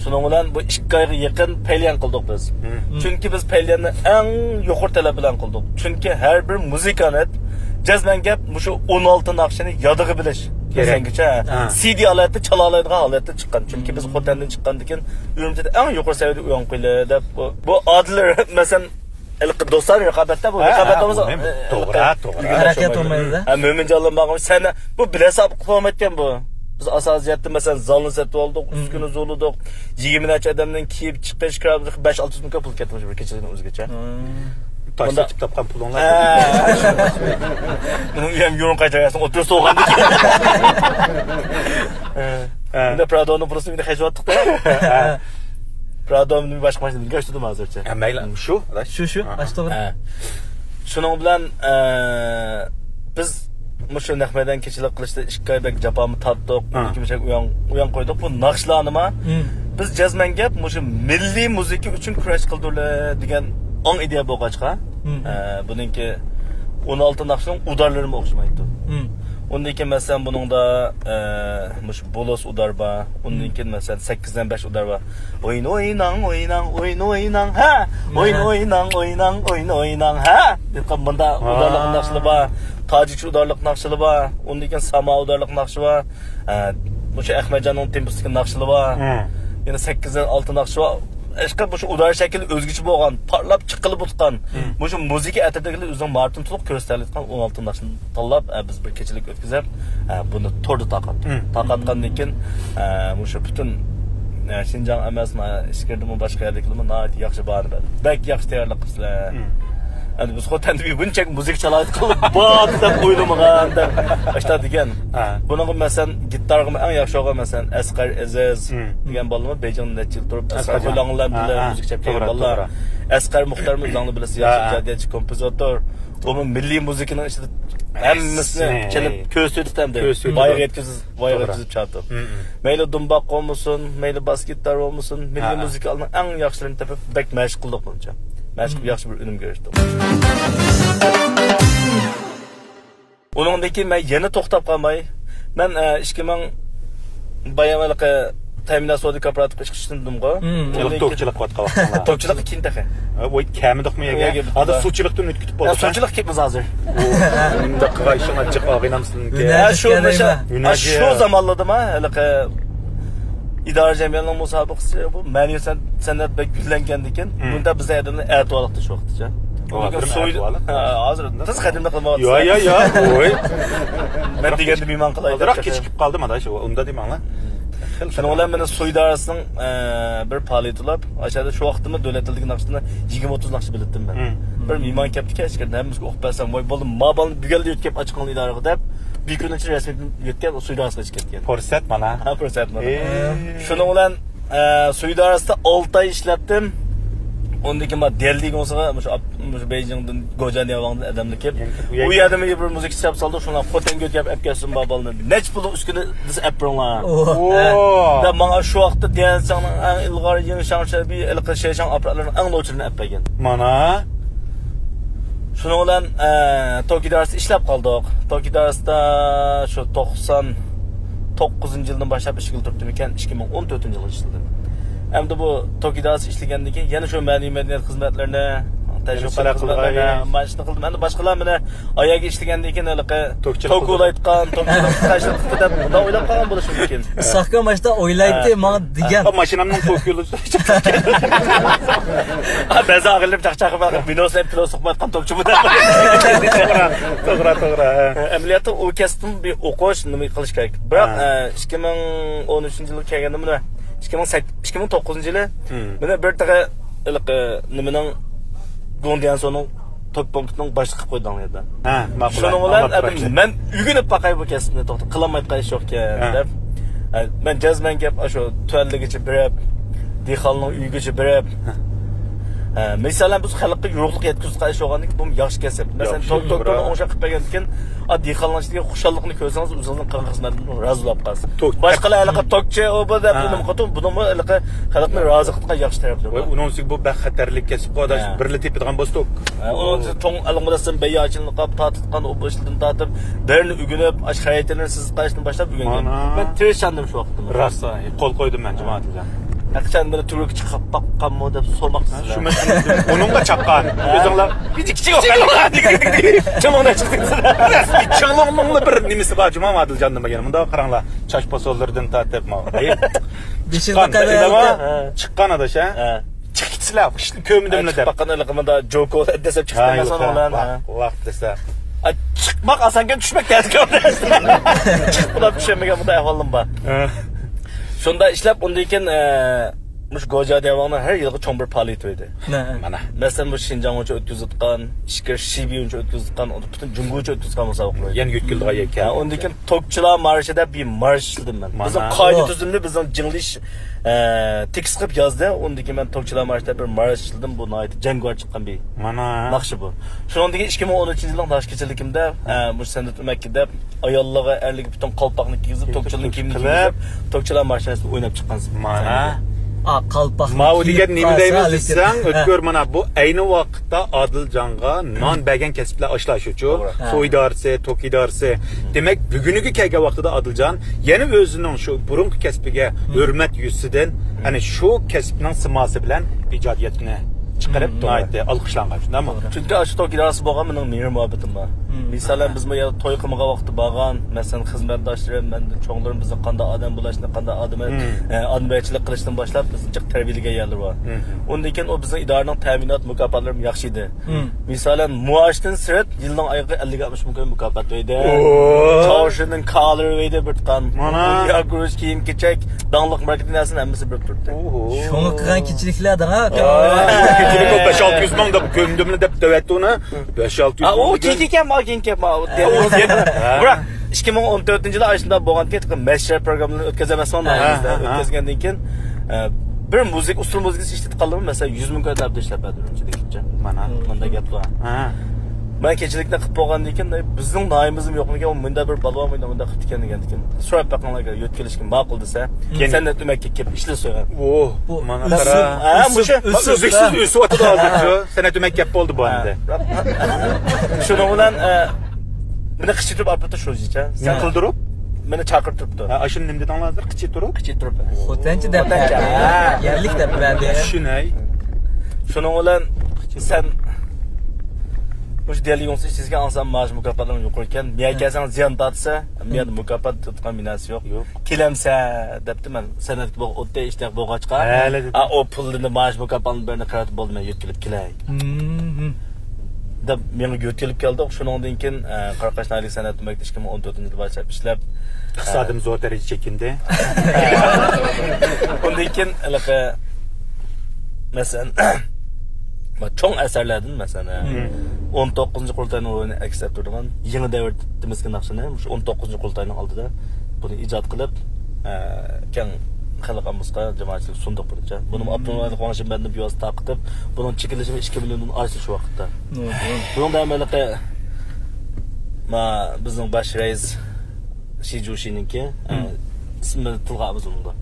شۇنىڭ بىلەن بۇ ئىككى ئايغا يېقىن پەيليەن قىلدۇق بىز. مم. چۈنكى بىز پەيليەننى ئەڭ يۇقىرى تەلەپ بىلەن قىلدۇق. چۈنكى ھەر بىر مۇزىكانت، جەزمەن گەپ، مۇشۇ ئون ئالتە ناخشىنى يادىغا بىلىش. كېرەك. مەسىلەنگىچە، ھە. سىدى ھالەتتە چالالايدىغان ھالەتتە چىققان. چۈنكى بىز خوتەندىن چىققاندىن كېيىن ئۈرۈمچىدە ئەڭ يۇقىرى سەۋىيەدە ئويۇن قويىلى دەپ، بۇ، بۇ ئادىل، مەسىلەن، ھېلىقى دوستلار رىقابەتتە بۇ. ھە، رىقابەتتە ھە، بولمىسا، ئۇنى ئە، توغرا، ئە، توغرا. ئۈگىنىپ ھەرىكەت بولمايدۇ. بولمايدۇ-دە. ھە، مۆمىنجانلار ماڭا سەن بۇ بىلەسە ئاپ قويمايتتىكەن بۇ. بىز ئاساسىيەتتە، مەسىلەن، زالنى سېتىۋالدۇق، مم. ئۈسكۈنە زورلىدۇق. يىگىرمە نەچچە ئادەمنىڭ كىيىپ چىقىش كىرا بەش ئالتە يۈز مىڭ پۇل كەتتى مۇشۇ بىر كېچىدىن ئۆزگىچە. مم. تاش بۇندا سېتىپ تاپقان پۇلۇڭلار. ھە. بۇنىڭ ئۆيەم يۇرۇن قايتۇرغانسەن، ئوتتۇرىسى بولغاندىكىن. ھە. ھە. بۇندا پرادونىڭ پۇلىسىنى بىر خەجلەۋاتتۇق-دە. ھە. پرادونى باشقا ماشىنىدىن ئۆچتۈردۈم ھازىرچە. ھە، مەيلى. شۇ، ئاداش؟ شۇ، شۇ. ھە. ئاشۇ توغرا. ھە. شۇنىڭ بىلەن، ئە، بىز مۇشۇ نەق مەيدان كېچىلىك قىلىشتا ئىككى ئاي بەك جاپامۇ تارتتۇق. ھە. ئۇنىڭ كېيىن مۇشۇ ئۇيان، ئۇيان قويدۇق. بۇ ناخشىلارنىمۇ مم. بىز جەزمەن گەپ مۇشۇ مىللىي مۇزىكا ئۈچۈن كۈرەش قىلدۇرلى دېگەن ئاڭ ئىدىيە بولغاچقا، مم. ئە، بۇنىڭكى ئون ئالتە ناخشىنىڭ ئۇدارلىرىمۇ ئوخشىمايدۇ. مم. ئۇندىن كېيىن، مەسىلەن، بۇنىڭدا، ئە، مۇشۇ بولۇس ئۇدار بار. ئۇندىن مم. كېيىن، مەسىلەن، سەككىزدىن بەش ئۇدار بار. ئوينا ئويناڭ، ئويناڭ، ئوينا ئويناڭ، ھە! ئوينا ھە. ئويناڭ، ئويناڭ، ئوينا ئويناڭ، ھە! دەپ مۇندا ۋاي. ئۇدارلىق ناخشىلار بار. تاجىكچە ئۇدارلىق ناخشىلار بار. ئۇندىن كېيىن ساما ئۇدارلىق ناخشا بار. ئە، مۇشۇ ئەخمەتجاننىڭ تېمپوسىدىكى ناخشىلار بار. مم. يەنە سەككىز ئالتە ناخشا بار. ئىشقىلىپ مۇشۇ ئۇدار شەكلى ئۆزگىچە بولغان، پارلاپ چىققىلى بولغان، مم. مۇشۇ مۇزىكا ئەترىتىدىكىلەر ئۆزىنىڭ ماھارىتىنى تولۇق كۆرسىتەلەيدىغان ئون ئالتە ناخشىنى تاللاپ، ئە، بىز بىر كېچىلىك ئۆتكۈزۈپ، ئە، بۇنى توردا تارقاتتۇق. مم. تارقاتقاندىن كېيىن، ئە، مۇشۇ پۈتۈن، ئە، شىنجاڭ ئەمەس، مانا ئىچكىرىدىمۇ باشقا يەردىكىلەرمۇ ناھايىتى ياخشى باھانى بەردى. بەك ياخشى تەييارلىق قىپسىلەر. مم. ئەمدى بىز خوتەندە بىر بۇنچە مۇزىكا چالايدىغانلار بار دەپ ئويلىمىغان دەپ ئاشتا دېگەن. ھە. بۇنىڭغا مەسىلەن، گىتارغىمۇ ئەڭ ياخشى بولغان، مەسىلەن، ئەسقەر ئەزىز مم. دېگەن بالىمۇ بېيجىڭدا نەچچە يىل تۇرۇپ، ئەسقەر ئەسقەرجان. خويلۇڭلار ھە، بىلەن ھە. مۇزىكا چېلىپ توغرا، كەلگەن بالىلار. توغرا. ئەسقەر مۇختارمۇ ئۆزۈڭلار بىلىسىز، ھە، ياخشى ھە. ئىجادىيەتچى، كومپوزىتور. ئۇمۇ مىللىي مۇزىكىنىڭ ئىچىدە ھەممىسىنى ھەممىسىنى. چېلىپ كۆرسىتىپ ئەمدى. كۆرسىتىپ. ۋايغا يەتكۈزۈپ، ۋايغا توغرا. يەتكۈزۈپ چاقتۇق. مم، مم. مەيلى دۇمباق بولمىسۇن، مەيلى باس گىتار بولمىسۇن، مىللىي ھە، ھە. مۇزىكىلارنىڭ ئەڭ ياخشىلىرىنى تېپىپ، بەك مەشىق قىلدۇق بۇنچە. مەشىق قىلىپ مم. ياخشى بىر ئۈنۈمگە ئېرىشتۇق. ئۇنىڭدىن كېيىن مەن يەنە توختاپ قالماي، مەن، ئە، ئىككى مىڭ بايام ھېلىقى تەمىنات سودا كوپىراتىپقا ئىشقا چۈشتۈم دېدىمغۇ. مم. ئۇندىن توكچىلىق قىلىۋاتقان ۋاقتىڭلار. توكچىلىققا كېيىن تېخى. ھە، ۋاي، كەمىدۇقمۇ يەگە؟ يەگە ھازىر سۇچىلىقتىن ئۆتۈپ كېتىپ ھە، بولدۇق، ھە؟ سۇچىلىققا كېتىمىز ھازىر. ئۇ، ئۇنداق قىلغايشىڭلار جىق ئاغىنەمسىلىكى. ھە، شۇ، ھە، شۇ زامانلىرىدىما ھېلىقى ئىدارە جەمئىيەتنىڭ مۇسابىقىسى بۇ مەنىۋى سەن-، سەنئەت بەك گۈللەنگەندىكىن، مم. بۇندا بىز ئادەملەر ئەتىۋارلىقتا شۇ ۋاقىتتا. ئۇ، بىر سوي-، ئەتىۋارلىق. ھە، ھازىر تېز قەدەمدە قىلمايۋاتىسىز. يا، يا، يا. ۋوي. مەن دېگەندە مېھمان قىلاي دەپ. ئازراق كېچىكىپ قالدىم، ئاداش، ئۇندا دېمەڭلار. خېلى شۇنىڭ بىلەن مېنى سوي ئىدارىسىنىڭ، ئە، بىر پائالىيىتى بولۇپ، ئاشۇ يەردە شۇ ۋاقىتتىمۇ دۆلەت تىلىدىكى ناخشىنى يىگىرمە ئوتتۇز ناخشا بىلەتتىم مەن. مم. بىر مېھمان كەپتىكەن، ئىچكىرىدىن ھەممىسىگە ئوقۇپ بەرسەم، ۋاي، بولدى، ما بالىنى بۈگۈنلا يۆتكەپ ئاچىقىڭلار ئىدارىغا دەپ، بىر كۈننىڭ ئىچىدە رەسمىي يۆتكەپ، سوي ئىدارىسىغا چىقىپ كەتكەن. پۇرسەت مانا. ھە، پۇرسەت مانا. ئېي. شۇنىڭ بىلەن، ئە، سوي ئىدارىسىدا ئالتە ئاي ئىشلەتتىم. ئۇندىن كېيىن مانا دەلدىگە بولسا، مۇشۇ ئاپ-، مۇشۇ بېيجىڭدىن، گوجيەن ياۋاڭدىن ئادەملەر كېلىپ، يەنە كېلىپ، ئۇ يەردىمۇ بىر مۇزىكا چىقىرىپ سالدۇق، شۇڭا خوتەنگە ئۆتۈپ ئەپ كەلسۇن بۇ بالىنى. نەچچە پۇل ئۈسكۈنە دېسە ئەپ بېرىڭلار. ئوھ. ھە. دەپ ماڭا شۇ ۋاقىتتا ديەنشاڭنىڭ ئەڭ ئىلغار، يىڭشاڭ شەبى، ھېلىقى شېشاڭ ئاپپاراتلىرىنىڭ ئەڭ نوچىلىرىنى ئەپ بەرگەن. مانا. شۇنىڭ بىلەن، ئە، توك ئىدارىسىدا ئىشلەپ قالدۇق. توك ئىدارىسىدا شۇ توقسان توققۇزىنچى يىلدىن باشلاپ ئىشقا تۇرۇپتىمىكەن، ئىككى مىڭ ئون تۆتىنچى يىلغىچە ئىشلىدىم. ئەمدى بۇ توك ئىدارىسى ئىشلىگەندىن كېيىن يەنە شۇ مەدەنىي مەدەنىيەت خىزمەتلىرىنى، تەشۋىق قىلىش خىزمەتلىرىنى، مانا شۇنى قىلدىم. ئەمدى باشقىلار مېنى ئاياگە ئىشلىگەندىن كېيىن ھېلىقى توك ئۇلايتقان، توكچىلىق قىلدى دەپ مۇنداق ئويلاپ قالغان بولۇشى مۇمكىن. ساخكا ماشتا ئويلايتتى، ھە. ماڭا دېگەن. ھە. ماشىنامنىڭ توك يولى. ھە، بەزى ئاغىنىلەر چاقچاق قىلىپ، مىنۇس دەپ پىلوس سوقمايتقان توكچى بۇ دەپ. توغرا، توغرا، توغرا. ئەمەلىيەتتە ئۇ كەسىپتىن بىر ئوقۇش، نېمە قىلىش كېرەك. بىراق، ھە. ئە، ئىككى مىڭ ئون ئۈچىنچى يىلى كەلگەندە مانا، ئىككى مىڭ سەككىز، ئىككى مىڭ توققۇزىنچى يىلى مم. مانا بىر تېخى ھېلىقى نېمىنىڭ، گۇڭديەنسونىڭ توك پونكىتىنىڭ باشلىقى قىلىپ قويدۇڭ يەردە. ھە، ماقۇل. شۇنىڭ بىلەن ئەمدى مەن ئۆگىنىپ باقاي بۇ كەسىپنى، توختاپ قىلالمايدىغان ئىش يوقكەن ھە. دەپ. ئە، مەن جەزمەن گەپ ئاشۇ تۆۋەنلىكىچە بېرىپ، دېھقاننىڭ ئۆيىگىچە بېرىپ، ھە. ئە، مىسالەن بىز خەلققە يورۇقلۇق يەتكۈزۈپ قىلىش بولغاندىن كېيىن بۇ ياخشى كەسىپ. مەسىلەن، ياخشى، توك، توك، توغرا. توك ئوڭشاپ قىلىپ بەرگەندىن كېيىن، ئا، دېھقانلارنىڭ ئىچىدىكى خۇشاللىقنى كۆرسىڭىز، ئۆزىڭىزنىڭ قىلغان خىزمەتىڭىزدىن رازى بولۇپ قالىسىز. توك. باشقىلار ھېلىقى توكچى، ئۇ بۇ دەپ ھە. نېمە قىلىدۇ، بۇنىڭمۇ ھېلىقى خەلقنى رازى قىلىدىغان ياخشى تەرەپلىرى ۋاي، بار. ئۇنىڭ ئۈستىگە بۇ بەك خەتەرلىك كەسىپقۇ، ئاداش، ھە. بىرلا تېپىدىغان بولسا توك. ھە، ئۇنىڭ ئۈستىگە توڭ ئالغۇداسىدىن بەيياچىلىق قىلىپ، تارتىتقان ئوبدانچىلىقتىن تارتىپ، بىرنى ئۆگىنىپ، ئاشۇ خەرىتىنى سىزىپ قايتىشتىن باشلاپ ئۆگەنگەن. مانا. مەن تىرىشچاندىم شۇ ۋاقىتتا. راست، قول قويدۇم مەن، جۇمادىلجان. ھەقىچان بىر تۈركچە چىقىپ باققانمۇ دەپ سورىماقچىسىلەر. شۇ مەسىلە. ئۇنىڭغا چاققان. ھە. ئۆزۈڭلار كىچىك، كىچىك چىڭلىڭدا چىقتى. چىڭلىڭنىڭ بىر نېمىسى بار، جۇما ئادىلجاندىن بەرگەن. مۇنداق قاراڭلار، چاچ پاسونلىرىدىن تارتىپ، ماۋۇ. بېشىدا چىققان، قەلەم. ھە. چىققان ئاداش، ھە؟ ھە. چىقىپ كېتىسىلەر، كىشىنى كۆرمىدىملا دەپ. باققان ئېلىقىمدا جوكو دەسەپ چىقىپ كەلمەسەڭ ئۇلار. ۋاق، ۋاق دېسە. ئا، چىقماق ئاسانكەن، چۈشمەك تەسكەن. چىقىپ بولۇپ چۈشەنمىگەن بۇنداق ئەھۋالىم بار. ھە. شۇنداق ئىشلەپ، ئۇندىن كېيىن، ئە، مۇشۇ گوجيا دىياۋاڭنىڭ ھەر يىلغا چوڭ بىر پائالىيىتى بار ئىدى. نە؟ مانا. مەسىلەن، مۇشۇ شىنجاڭ بويىچە ئۆتكۈزۈۋاتقان، ئىچكىرى شى بيۇن بويىچە ئۆتكۈزۈۋاتقان، پۈتۈن جۇڭگو بويىچە ئۆتكۈزۈۋاتقان مۇسابىقىلەر. يەنە يۆتكىلىدىغان يەككە. ھە، ئۇندىن كېيىن توكچىلار مارشى دەپ بىر مارش ئىشلىدىم مەن. مانا. بىزنىڭ قائىدە تۈزۈمنى بىزنىڭ جىڭلىش، ئە، تېكىست قىلىپ يازدى. ئۇندىن كېيىن مەن توكچىلار مارشى دەپ بىر مارش ئىشلىدىم. بۇ ناھايىتى جەڭگىۋار چىققان بىر ناخشا بۇ. شۇنىڭدىن كېيىن ئىككى مىڭ ئون ئۈچىنچى يىلنىڭ ناخشا كېچىلىكىمدە، ئە، مۇشۇ سەنئەت ئۆمەككە دەپ ئاياللارغا، ئەرلەرگە پۈتۈن قالپاقنى كىيگۈزۈپ، توكچىلارنىڭ كىيىمىنى كىيگۈزۈپ، توكچىلار مارشىناسىدا ئويناپ چىققانسىز. مانا. ئا، قالپاق ماۋۇ دېگەن نېمە دەيمىز دېسەڭ، ئۆتكۈر، مانا بۇ ئەينى ۋاقىتتا ئادىلجانغا نان بەرگەن كەسىپلەر ئاشۇلار شۇچۇ. توغرا. سۇ ئىدارىسى، توك ئىدارىسى. دېمەك، بۈگۈنكى كەلگەن ۋاقتىدا ئادىلجان يەنە ئۆزىنىڭ شۇ بۇرۇنقى كەسپىگە ھۆرمەت يۈزىسىدىن، ئەنە شۇ كەسىپنىڭ سىماسى بىلەن ئىجادىيەتنى چىقىرىپ، ناھايىتى ئالقىشلانغان، شۇنداقمۇ؟ توغرا. چۈنكى ئاشۇ توك ئىدارىسى بولغان مېنىڭ مېھرى مۇھەببىتىم بار. مىسالەن، بىزمۇ يەنە توي قىلمىغان ۋاقىتتا بارغان، مەسىلەن، خىزمەتداشلىرىم، مەندىن چوڭلىرىم بىزنى قانداق ئادەم بولۇشنى، قانداق ئادەم، ئە، ئادەمگەرچىلىك قىلىشتىن باشلاپ بىزنى جىق تەربىيەلىگەن يەرلىرى بار. ئۇندىن كېيىن ئۇ بىزنىڭ ئىدارىنىڭ تەمىنات مۇكاپاتلىرىمۇ ياخشى ئىدى. مىسالەن، مائاشتىن سىرت يىلنىڭ ئايىغىغا ئەللىك ئاتمىش مىڭ كوي مۇكاپات بەردى. چاۋشىنىڭ كالىرى بەردى بىر تۇتقان. مانا. ياكۇش كىيىم كېچەك، داڭلىق ماركېتىنىڭ ھەممىسى بېرىپ تۇردى. شۇڭا قىلغان كېچىلىكلەر دەڭ. كېچىلىك بەش ئالتە يۈز مىڭ دەپ كۆمدۈملا دەپ دەۋەتتى ئۇنى. بەش ئالتە يۈز مىڭ ئۇ دېگەن. كېيىن كەلمە، كېيىن كەلمە. بىراق، ئىككى مىڭ ئون تۆتىنچى يىلى ئاشۇنداق بولغان كېيىن، مەشرەپ پروگراممىنى ئۆتكۈزەمەسمەن، ھە، ھە. ئۆتكۈزگەندىن كېيىن، ئە، بىر مۇزىكا، ئۇسسۇل مۇزىكىسى ئىشلىتىپ قالدىمۇ، مەسىلەن، يۈز مىڭ كوي تەرەپتە ئىشلەپ بەردى ئۈرۈمچىدىكىچە. مانا. مۇنداق گەپ بار. ھە. مەن كېچىلىكنى قىلىپ بولغاندىن كېيىن، بىزنىڭ ناھىيىمىزمۇ يوقمىكەن، مۇنداق بىر بالىۋان مۇنداق، مۇنداق قىپتىكەن دېگەندىن كېيىن، سوراپ بېقىڭلار، ئەگەر يۆتكىلىشكە ماقۇل دېسە، سەنئەت ئۆمەككە كېلىپ ئىشلىسۇن. ئۇ، بۇ مانا ئۈزۈم، قارا. ھە، ئۈزۈم، مۇشۇ. ئۈزۈم، ئۈزۈكسىز ئۆسۈۋاتىدۇ ھازىرچۇ. سەنئەت ئۆمەك گەپ بولدى بۇ ئەمدى. شۇنىڭ بىلەن، ئە، مېنى قىچىتىرىپ ئاپىرىپتۇ شۇجىچە. سەن قىلدۇرۇپ؟ مېنى چاقىرتىرىپتۇ. ھە، ئاشۇنى نېمە دېدىڭلار ھازىر؟ قىچىتۇرۇپ؟ قىچىتۇرۇپ. خوتەنچە دەپ بەردى. ھە. يەرلىك دەپ بەردى. چۈشىنەي. شۇنىڭ بىلەن سەن مۇشۇ دېلى يۇڭسى ئىچىسىگە ئاڭسام مائاش مۇكاپاتلىرىڭ يۇقىرىكەن. مېيەگە كەلسەڭ زىيان تارتىسەن. مېيەدە مۇكاپات تۇتقان بىناسى يوق. يوق. كېلەمسە دەپتۇ مەن. سەنئەتكە بولغان ئوتتەك ئىشتىياق بولغاچقا، ھە، ئا، ئۇ پۇلنى مائاش مۇكاپاتنى بىرنى قىلىۋېتىپ بولدى، مەن يۆتكىلىپ كېلەي. دەپ مېڭە يۆتكىلىپ كەلدۇق. شۇنىڭدىن كېيىن، ئە، قاراقاش ناھىيەلىك سەنئەت ئۆمەكتە ئىككى مىڭ ئون تۆتىنچى يىلى باشلاپ ئىشلەپ، ئىقتىسادىم ئە، زور دەرىجىدە چېكىندى. ئۇندىن كېيىن ھېلىقى، مەسىلەن، چوڭ ئەسەرلەردىن، مەسىلەن، ئە، ئون توققۇزىنچى قۇرۇلتاينىڭ روھىنى ئەكس ئەتتۈرىدىغان يېڭى دەۋر تېمىسىدىكى ناخشىنى مۇشۇ ئون توققۇزىنچى قۇرۇلتاينىڭ ئالدىدا بۇنى ئىجاد قىلىپ، ئە، كەڭ خەلق ئاممىسىغا، جامائەتچىلىككە سۇندۇق بۇنىچە. بۇنىمۇ ئابدۇرېھىم ۋاڭشىن بەندىن بىۋاسىتە تارقىتىپ، بۇنىڭ چېكىنلىشىمۇ ئىككى مىليوندىن ئاشتى شۇ ۋاقىتتا. بۇنىڭدا ھەممىلىقى ما بىزنىڭ باش رەئىس شى جۇشىنىڭكى، ئە، ئىسمى تىلغا ئالىمىز ئۇنىڭدا.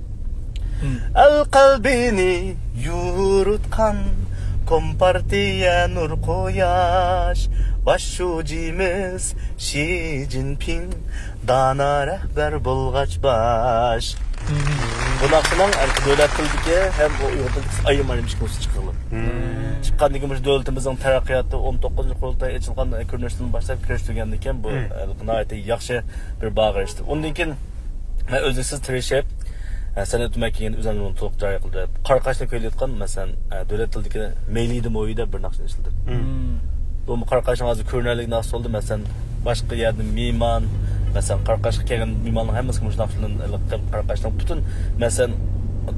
ئەل قەلبىنى يورۇتقان كومپارتىيە نۇر قۇياش، باش شۇجىمىز شى جىنپىڭ، دانا رەھبەر بولغاچ باش. بۇ ناخشىنىڭ ھەم دۆلەت تىلىدىكى ھەم ئۇيغۇر تىلىدىكى ئايرىم ئايرىم ئىككى نۇسخا چىققان. چىققاندىن كېيىن مۇشۇ دۆلىتىمىزنىڭ تەرەققىياتى ئون توققۇزىنچى قۇرۇلتاي ئېچىلغان كۆرۈنۈشتىن باشلاپ كىرىشتۈرگەندىن كېيىن بۇ، ئە، ناھايىتى ياخشى بىر باغقا ئېرىشتى. ئۇندىن كېيىن مەن ئۈزلۈكسىز تىرىشىپ، ئە، سەنئەت ئۆمەككە يەنە ئۆزۈمنى تولۇق جارى قىلدىم. قاراقاشنى كۆيلەيدىغان، مەسىلەن، ئە، دۆلەت تىلىدىكى مەيلىدە مويى دەپ بىر ناخشىنى ئىشلىدىم. بۇمۇ قاراقاشنىڭ ھازىر كۆرۈنەرلىك ناخشىسى بولدى. مەسىلەن، باشقا يەردىن مېھمان، مەسىلەن، قاراقاشقا كەلگەن مېھماننىڭ ھەممىسىگە مۇشۇ ناخشىلارنى قىلىپ، قاراقاشنىڭ پۈتۈن، مەسىلەن،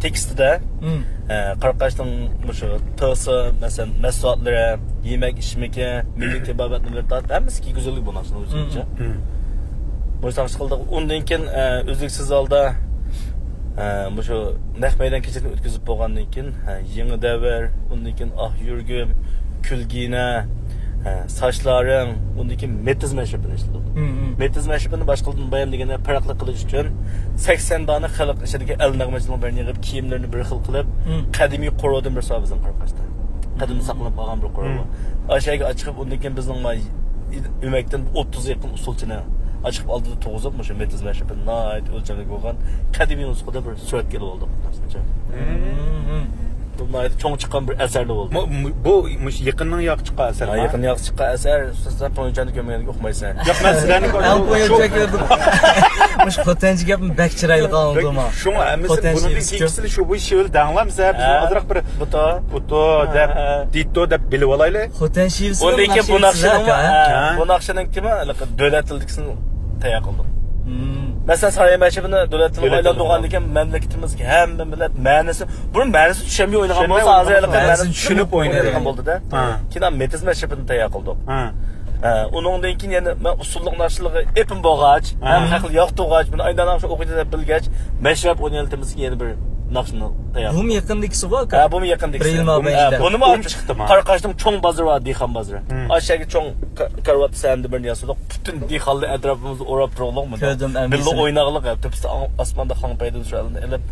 تېكىستىدە، ئە، قاراقاشنىڭ مۇشۇ تىلسا، مەسىلەن، مەھسۇلاتلىرى، يېمەك ئىچمىكى، مىللىي تېبابەتلىرى تارتىپ ھەممىسى كىيگۈزۈلگەن بۇ ناخشىنىڭ ئۆزىگىچە. مۇشۇ ناخشا قىلدۇق. ئۇندىن كېيىن، ئە، ئۈزلۈكسىز ھالدا، ئە، مۇشۇ نەق مەيدان كېچىلىكىنى ئۆتكۈزۈپ بولغاندىن كېيىن، ھە، يېڭى دەۋر، ئۇندىن كېيىن ئاھ يۈرىكىم، كۈلگىنە، ھە، ساچلارىڭ، ئۇندىن كېيىن مېتىز مەشرىپىنى ئىشلىدۇق. مېتىز مەشرىپىنى باشقىلاردىن بايان دېگەندە پەرقلىق قىلىش ئۈچۈن سەكسەن دانە خەلق ئىچىدىكى ئەل نەغمىچىلىرىنىڭ بىرىنى يىغىپ، كىيىملىرىنى بىر خىل قىلىپ، قەدىمىي قورۇدىن بىر سوۋغا بىزنىڭ قاراقاشتا. قەدىمدىن ساقلىنىپ قالغان بىر قورۇ بار. ئاشۇ يەرگە ئاچىقىپ، ئۇندىن كېيىن بىزنىڭ ئۆمەكتىن ئوتتۇزغا يېقىن ئۇسسۇلچىنى ئاچىقىپ ئالدىدا تۇرغۇزۇپ، مۇشۇ مېتىز مەشرىپىنى ناھايىتى ئۆلچەملىك بولغان قەدىمىي نۇسخىدا بىر سۈرەتكە ئېلىپ ئالدۇق. ناھايىتى چوڭ چىققان بىر ئەسەرلا بولدى. مۇ-، مۇ-، بۇ مۇشۇ يېقىننىڭ ياق چىققان ئەسەرى، ھە، ھە؟ يېقىن ياق چىققان ئەسەر، سەن پوينچاندا كۆرمىگەندىكىن ئۇقمايسەن. ياق، مەن سىلەرنى كۆردۈم. مەن پوينچا كۆردۈم. مۇشۇ خوتەنچە گەپمۇ بەك چىرايلىق ئاڭلىدىم. شۇڭا ھەممىسى بۇنىڭدىن كېيىنكىسىنى شۇ بۇ شېۋىل دەڭلامسە، بىز ئازراق بىر بۇتو، بۇتو دەپ، دىتو دەپ بىلىۋالايلى. خوتەن شېۋىسى. ئۇندىن كېيىن بۇ ناخشىنىڭ، ھە، بۇ ناخشىنىڭ كىمى؟ دۆلەت تىلىدىكىسىنى تەييار قىلدۇم. مەسىلەن، سايە مەشرىپىنى دۆلەت تىلىغا ئايلاندۇرغاندىن كېيىن مەملىكىتىمىزدىكى ھەممە مىللەت مەنىسى، بۇرۇن مەنىسى چۈشەنمەي ئوينىغان بولسا، ھازىر ھېلىقى مەنىسى چۈشىنىپ ئوينايدىغان بولدى-دە. كېيىن مېتىز مەشرىپىنى تەييار قىلدۇق. ئۇنىڭدىن كېيىن يەنە مەن ئۇسسۇللۇق ناخشىلىرىغا ئېپىم بولغاچ، ھەم خەقلەر ياقتۇرغاچ، بۇنى ئايدان ناخشا ئوقۇيدۇ دەپ بىلگەچ، مەشرەپ ئوينىيالىتىمىزكى يەنە بىر ناخشىنى تەييار قىلدۇق. بۇمۇ يېقىندىكىسىغۇ، ئاكا؟ ھە، بۇمۇ يېقىندىكىسى. بىر يىل مابەينىدە. بۇنىمۇ قارقاشنىڭ چوڭ بازىرى بار، دېھقان بازىرى. ئاشۇ يەرگە چوڭ كارىۋاتتا سەھنىدە بىرنى ياسىدۇق. پۈتۈن دېھقانلار ئەتراپىمىزدا ئوراپ تۇرۇڭلۇق مۇنداق. كۆردۈم، ھەممىسىنى. بىللە ئويناغلىق، ھە، تۆپىسى ئاسماندا خاڭپەيدىن شۇ ئالدىن ئېلىپ،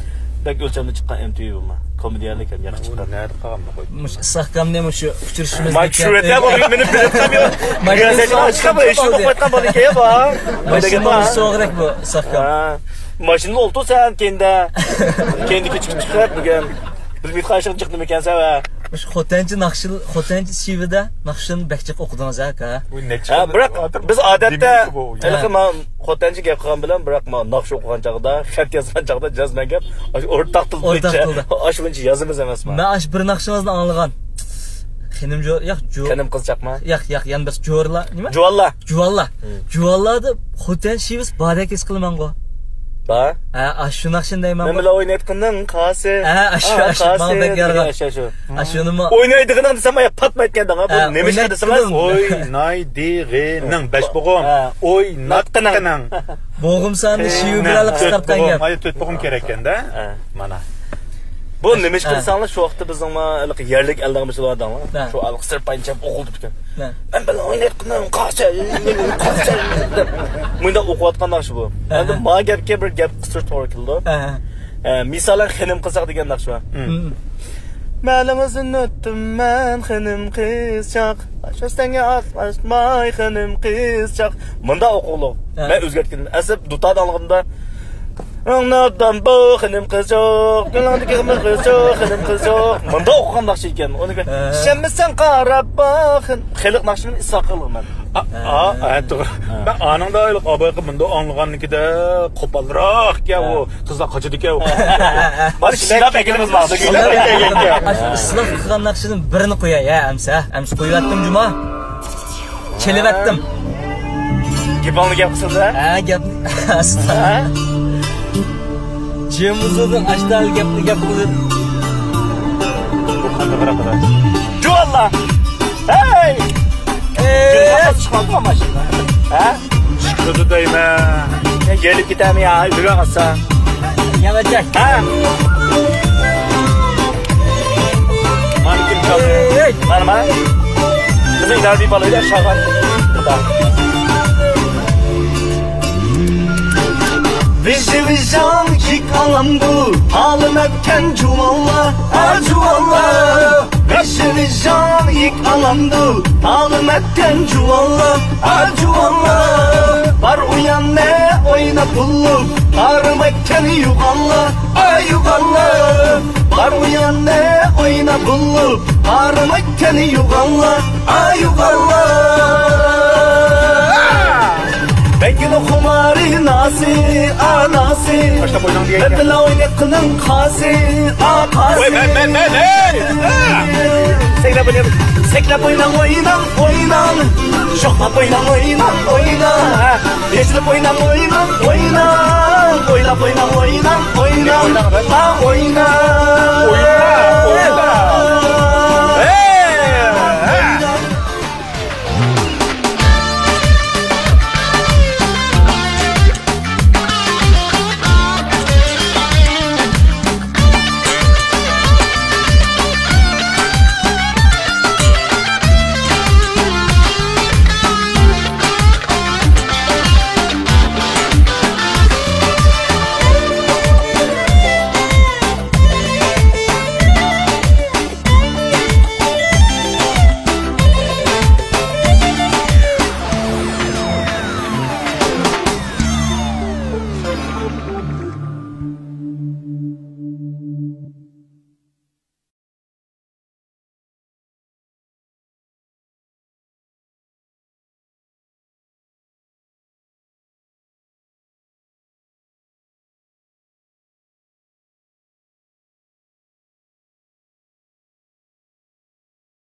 بەك ئۆلچەملىك چىققان ئېم تى ۋى بۇمۇ. كومېدىيەلىك ھەم ياخشى چىققان. نەدە قالغان بۇ؟ مۇشۇ ئىساق ئاكامنى مۇشۇ ئۇچرىشىشىمىز. مانا چۈشۈرۈۋەتە بۇ، مېنى بىلىپ قالمىغان. ماشىنا سوغۇرەك بۇ. ماشىنىدا ئولتۇرسەن كەينىدە. كەينىدىكى چىقىپ چىقىپ بۈگۈن. بىلمەيدىغان ئىشىڭ جىق نېمە ئىكەنسەن ۋە. مۇشۇ خوتەنچە ناخشا، خوتەنچە شېۋىدا ناخشىنى بەك جىق ئوقۇدىڭىز ھە، ئاكا؟ ھە، بىراق بىز ئادەتتە ھېلىقى مانا خوتەنچە گەپ قىلغان بىلەن، بىراق مانا ناخشا ئوقۇغان چاغدا، خەت يازغان چاغدا جازمەن گەپ، ئاشۇ ئورتاق تىل بويىچە، ئاشۇ بويىچە يازىمىز ئەمەسمۇ. مەن ئاشۇ بىر ناخشىڭىزنى ئاڭلىغان. خېنىم جو-، ياق، جو-، خېنىم قىزچاقما؟ ياق، ياق، يەنە بىر جورلا. نېمە؟ جۇۋانلا. جۇۋانلا. جۇۋانلاردا خوتەن شېۋىسى باردەك ھېس قىلىمەنغۇ. بار. ھە، ئاشۇ ناخشىنى دەيمەن. مەن بىلەن ئوينايدىغىنىڭ قاسى. ھە، ئاشۇ، ئاشۇ، ماڭا بەك يارىغان. ئاشۇ، ئاشۇ. ئاشۇنىمۇ. ئوينايدىغىنىڭ دېسەم، ئايا پاتمايدىكەن دەڭا. بۇ نېمە ئىش دېسىڭىز، ئوينايدىغىنىڭ بەش بوغۇم. ئويناتقىنىڭ. بوغۇم سانىنى شېۋە بىلەن قىسقارتقان گەپ. ئايا تۆت بوغۇم كېرەككەن-دە. مانا. بۇ نېمە ئىش دېسەڭلار، شۇ ۋاقىتتا بىزنىڭ ھېلىقى يەرلىك ئەلدىڭ بىر شۇ ئادەملەر. شۇ ھېلىقى سىرپاينچە ئوقۇلدى ئىكەن. مەن بىلەن ئوينايدىغىنىڭ قاسى، قاسى دەپ مۇنداق ئوقۇۋاتقان ناخشا بۇ. ئەمدى ما گەپكە بىر گەپ قىستۇرۇش توغرا كېلىدۇ. ئە، مىسالەن، خېنىم قىزچاق دېگەن ناخشا بار. مەلىڭىزدىن ئۆتتۈم مەن، خېنىم قىزچاق. شۇ سەنگە ئاتلاشماي، خېنىم قىزچاق. مۇنداق ئوقۇغۇلۇق. مەن ئۆزگەرتكىنىم. ئەسلى دۇتاردا ئاڭلىغىنىمدا، ئاڭلىدىم بۇ خېنىم قىزچاق، كۆڭلۈڭدىكى خېنىم قىزچاق، خېنىم قىزچاق. مۇنداق ئوقۇغان ناخشا ئىكەن. ئۇنى كۆ-، ئىشەنمىسەڭ قاراپ باق. خېنىم، خېلىق ناخشىنى ئىسراپ قىلغان مەن. ھە، توغرا. مەن ئانىڭدا ئاۋايقى مۇنداق ئاڭلىغاندىكىدە قوپالراق ئىكەن ئۇ. قىزلار قاچىدىكەن ئۇ. بار شىلاپ ئەكىلىمىز بار. ئىسراپ قىلغان ناخشىدىن بىرنى قوياي، ھە، ئەمسە. ئەمسە قويۇۋەتتىم جۇما. چېلىۋەتتىم. گېپىڭنى گەپ قىلسىڭىز ھە؟ ھە، گەپنى ئاستا. جىمىزىدىن ئاشتال گەپنى گەپ قىلىپ. جۇۋاللا! ھەي! ئېي! چىقماپتۇ ماشىنا. ھە؟ چىقىدۇ دەيمەن. يېلىپ كېتەرمۇ يا؟ يۈرۈۋەرسە. ياغاچاك. ھە؟ مانا كىم چالدى؟ مانا، مانا. بىزنىڭ ئىدارىدىكى بالىلار چالغان. ۋىژ ۋىژاڭ كىك ئالامدۇ، تالىم ئەتكەن جۇۋانلار، ئا جۇۋانلار. ۋىژ ۋىژاڭ يىك ئالامدۇ، تالىم ئەتكەن جۇۋانلار، ئا جۇۋانلار. بار ئۇياننى ئوينا بولۇپ، قارىمايدىكەن يوغانلار، ئا يوغانلار. بار ئۇياننى ئوينا بولۇپ، قارىمايدىكەن يوغانلار، ئا يوغانلار. مەڭگۈنىڭ خۇمارى ناسى، ئا ناسى. باشلاپ ئويناڭ دېگەن. مەن بىلەن ئوينايدىغىنىڭ قاسى، ئا قاسى. ۋاي، مەن، مەن، مەن، ھەي! سەكرەپ ئويناڭ، سەكرەپ ئويناڭ، ئويناڭ، ئويناڭ. شوخلاپ ئويناڭ، ئويناڭ، ئويناڭ. يېشىلىپ ئويناڭ، ئويناڭ، ئويناڭ. ئويلاپ ئويناڭ، ئويناڭ، ئويناڭ. ھا، ئويناڭ.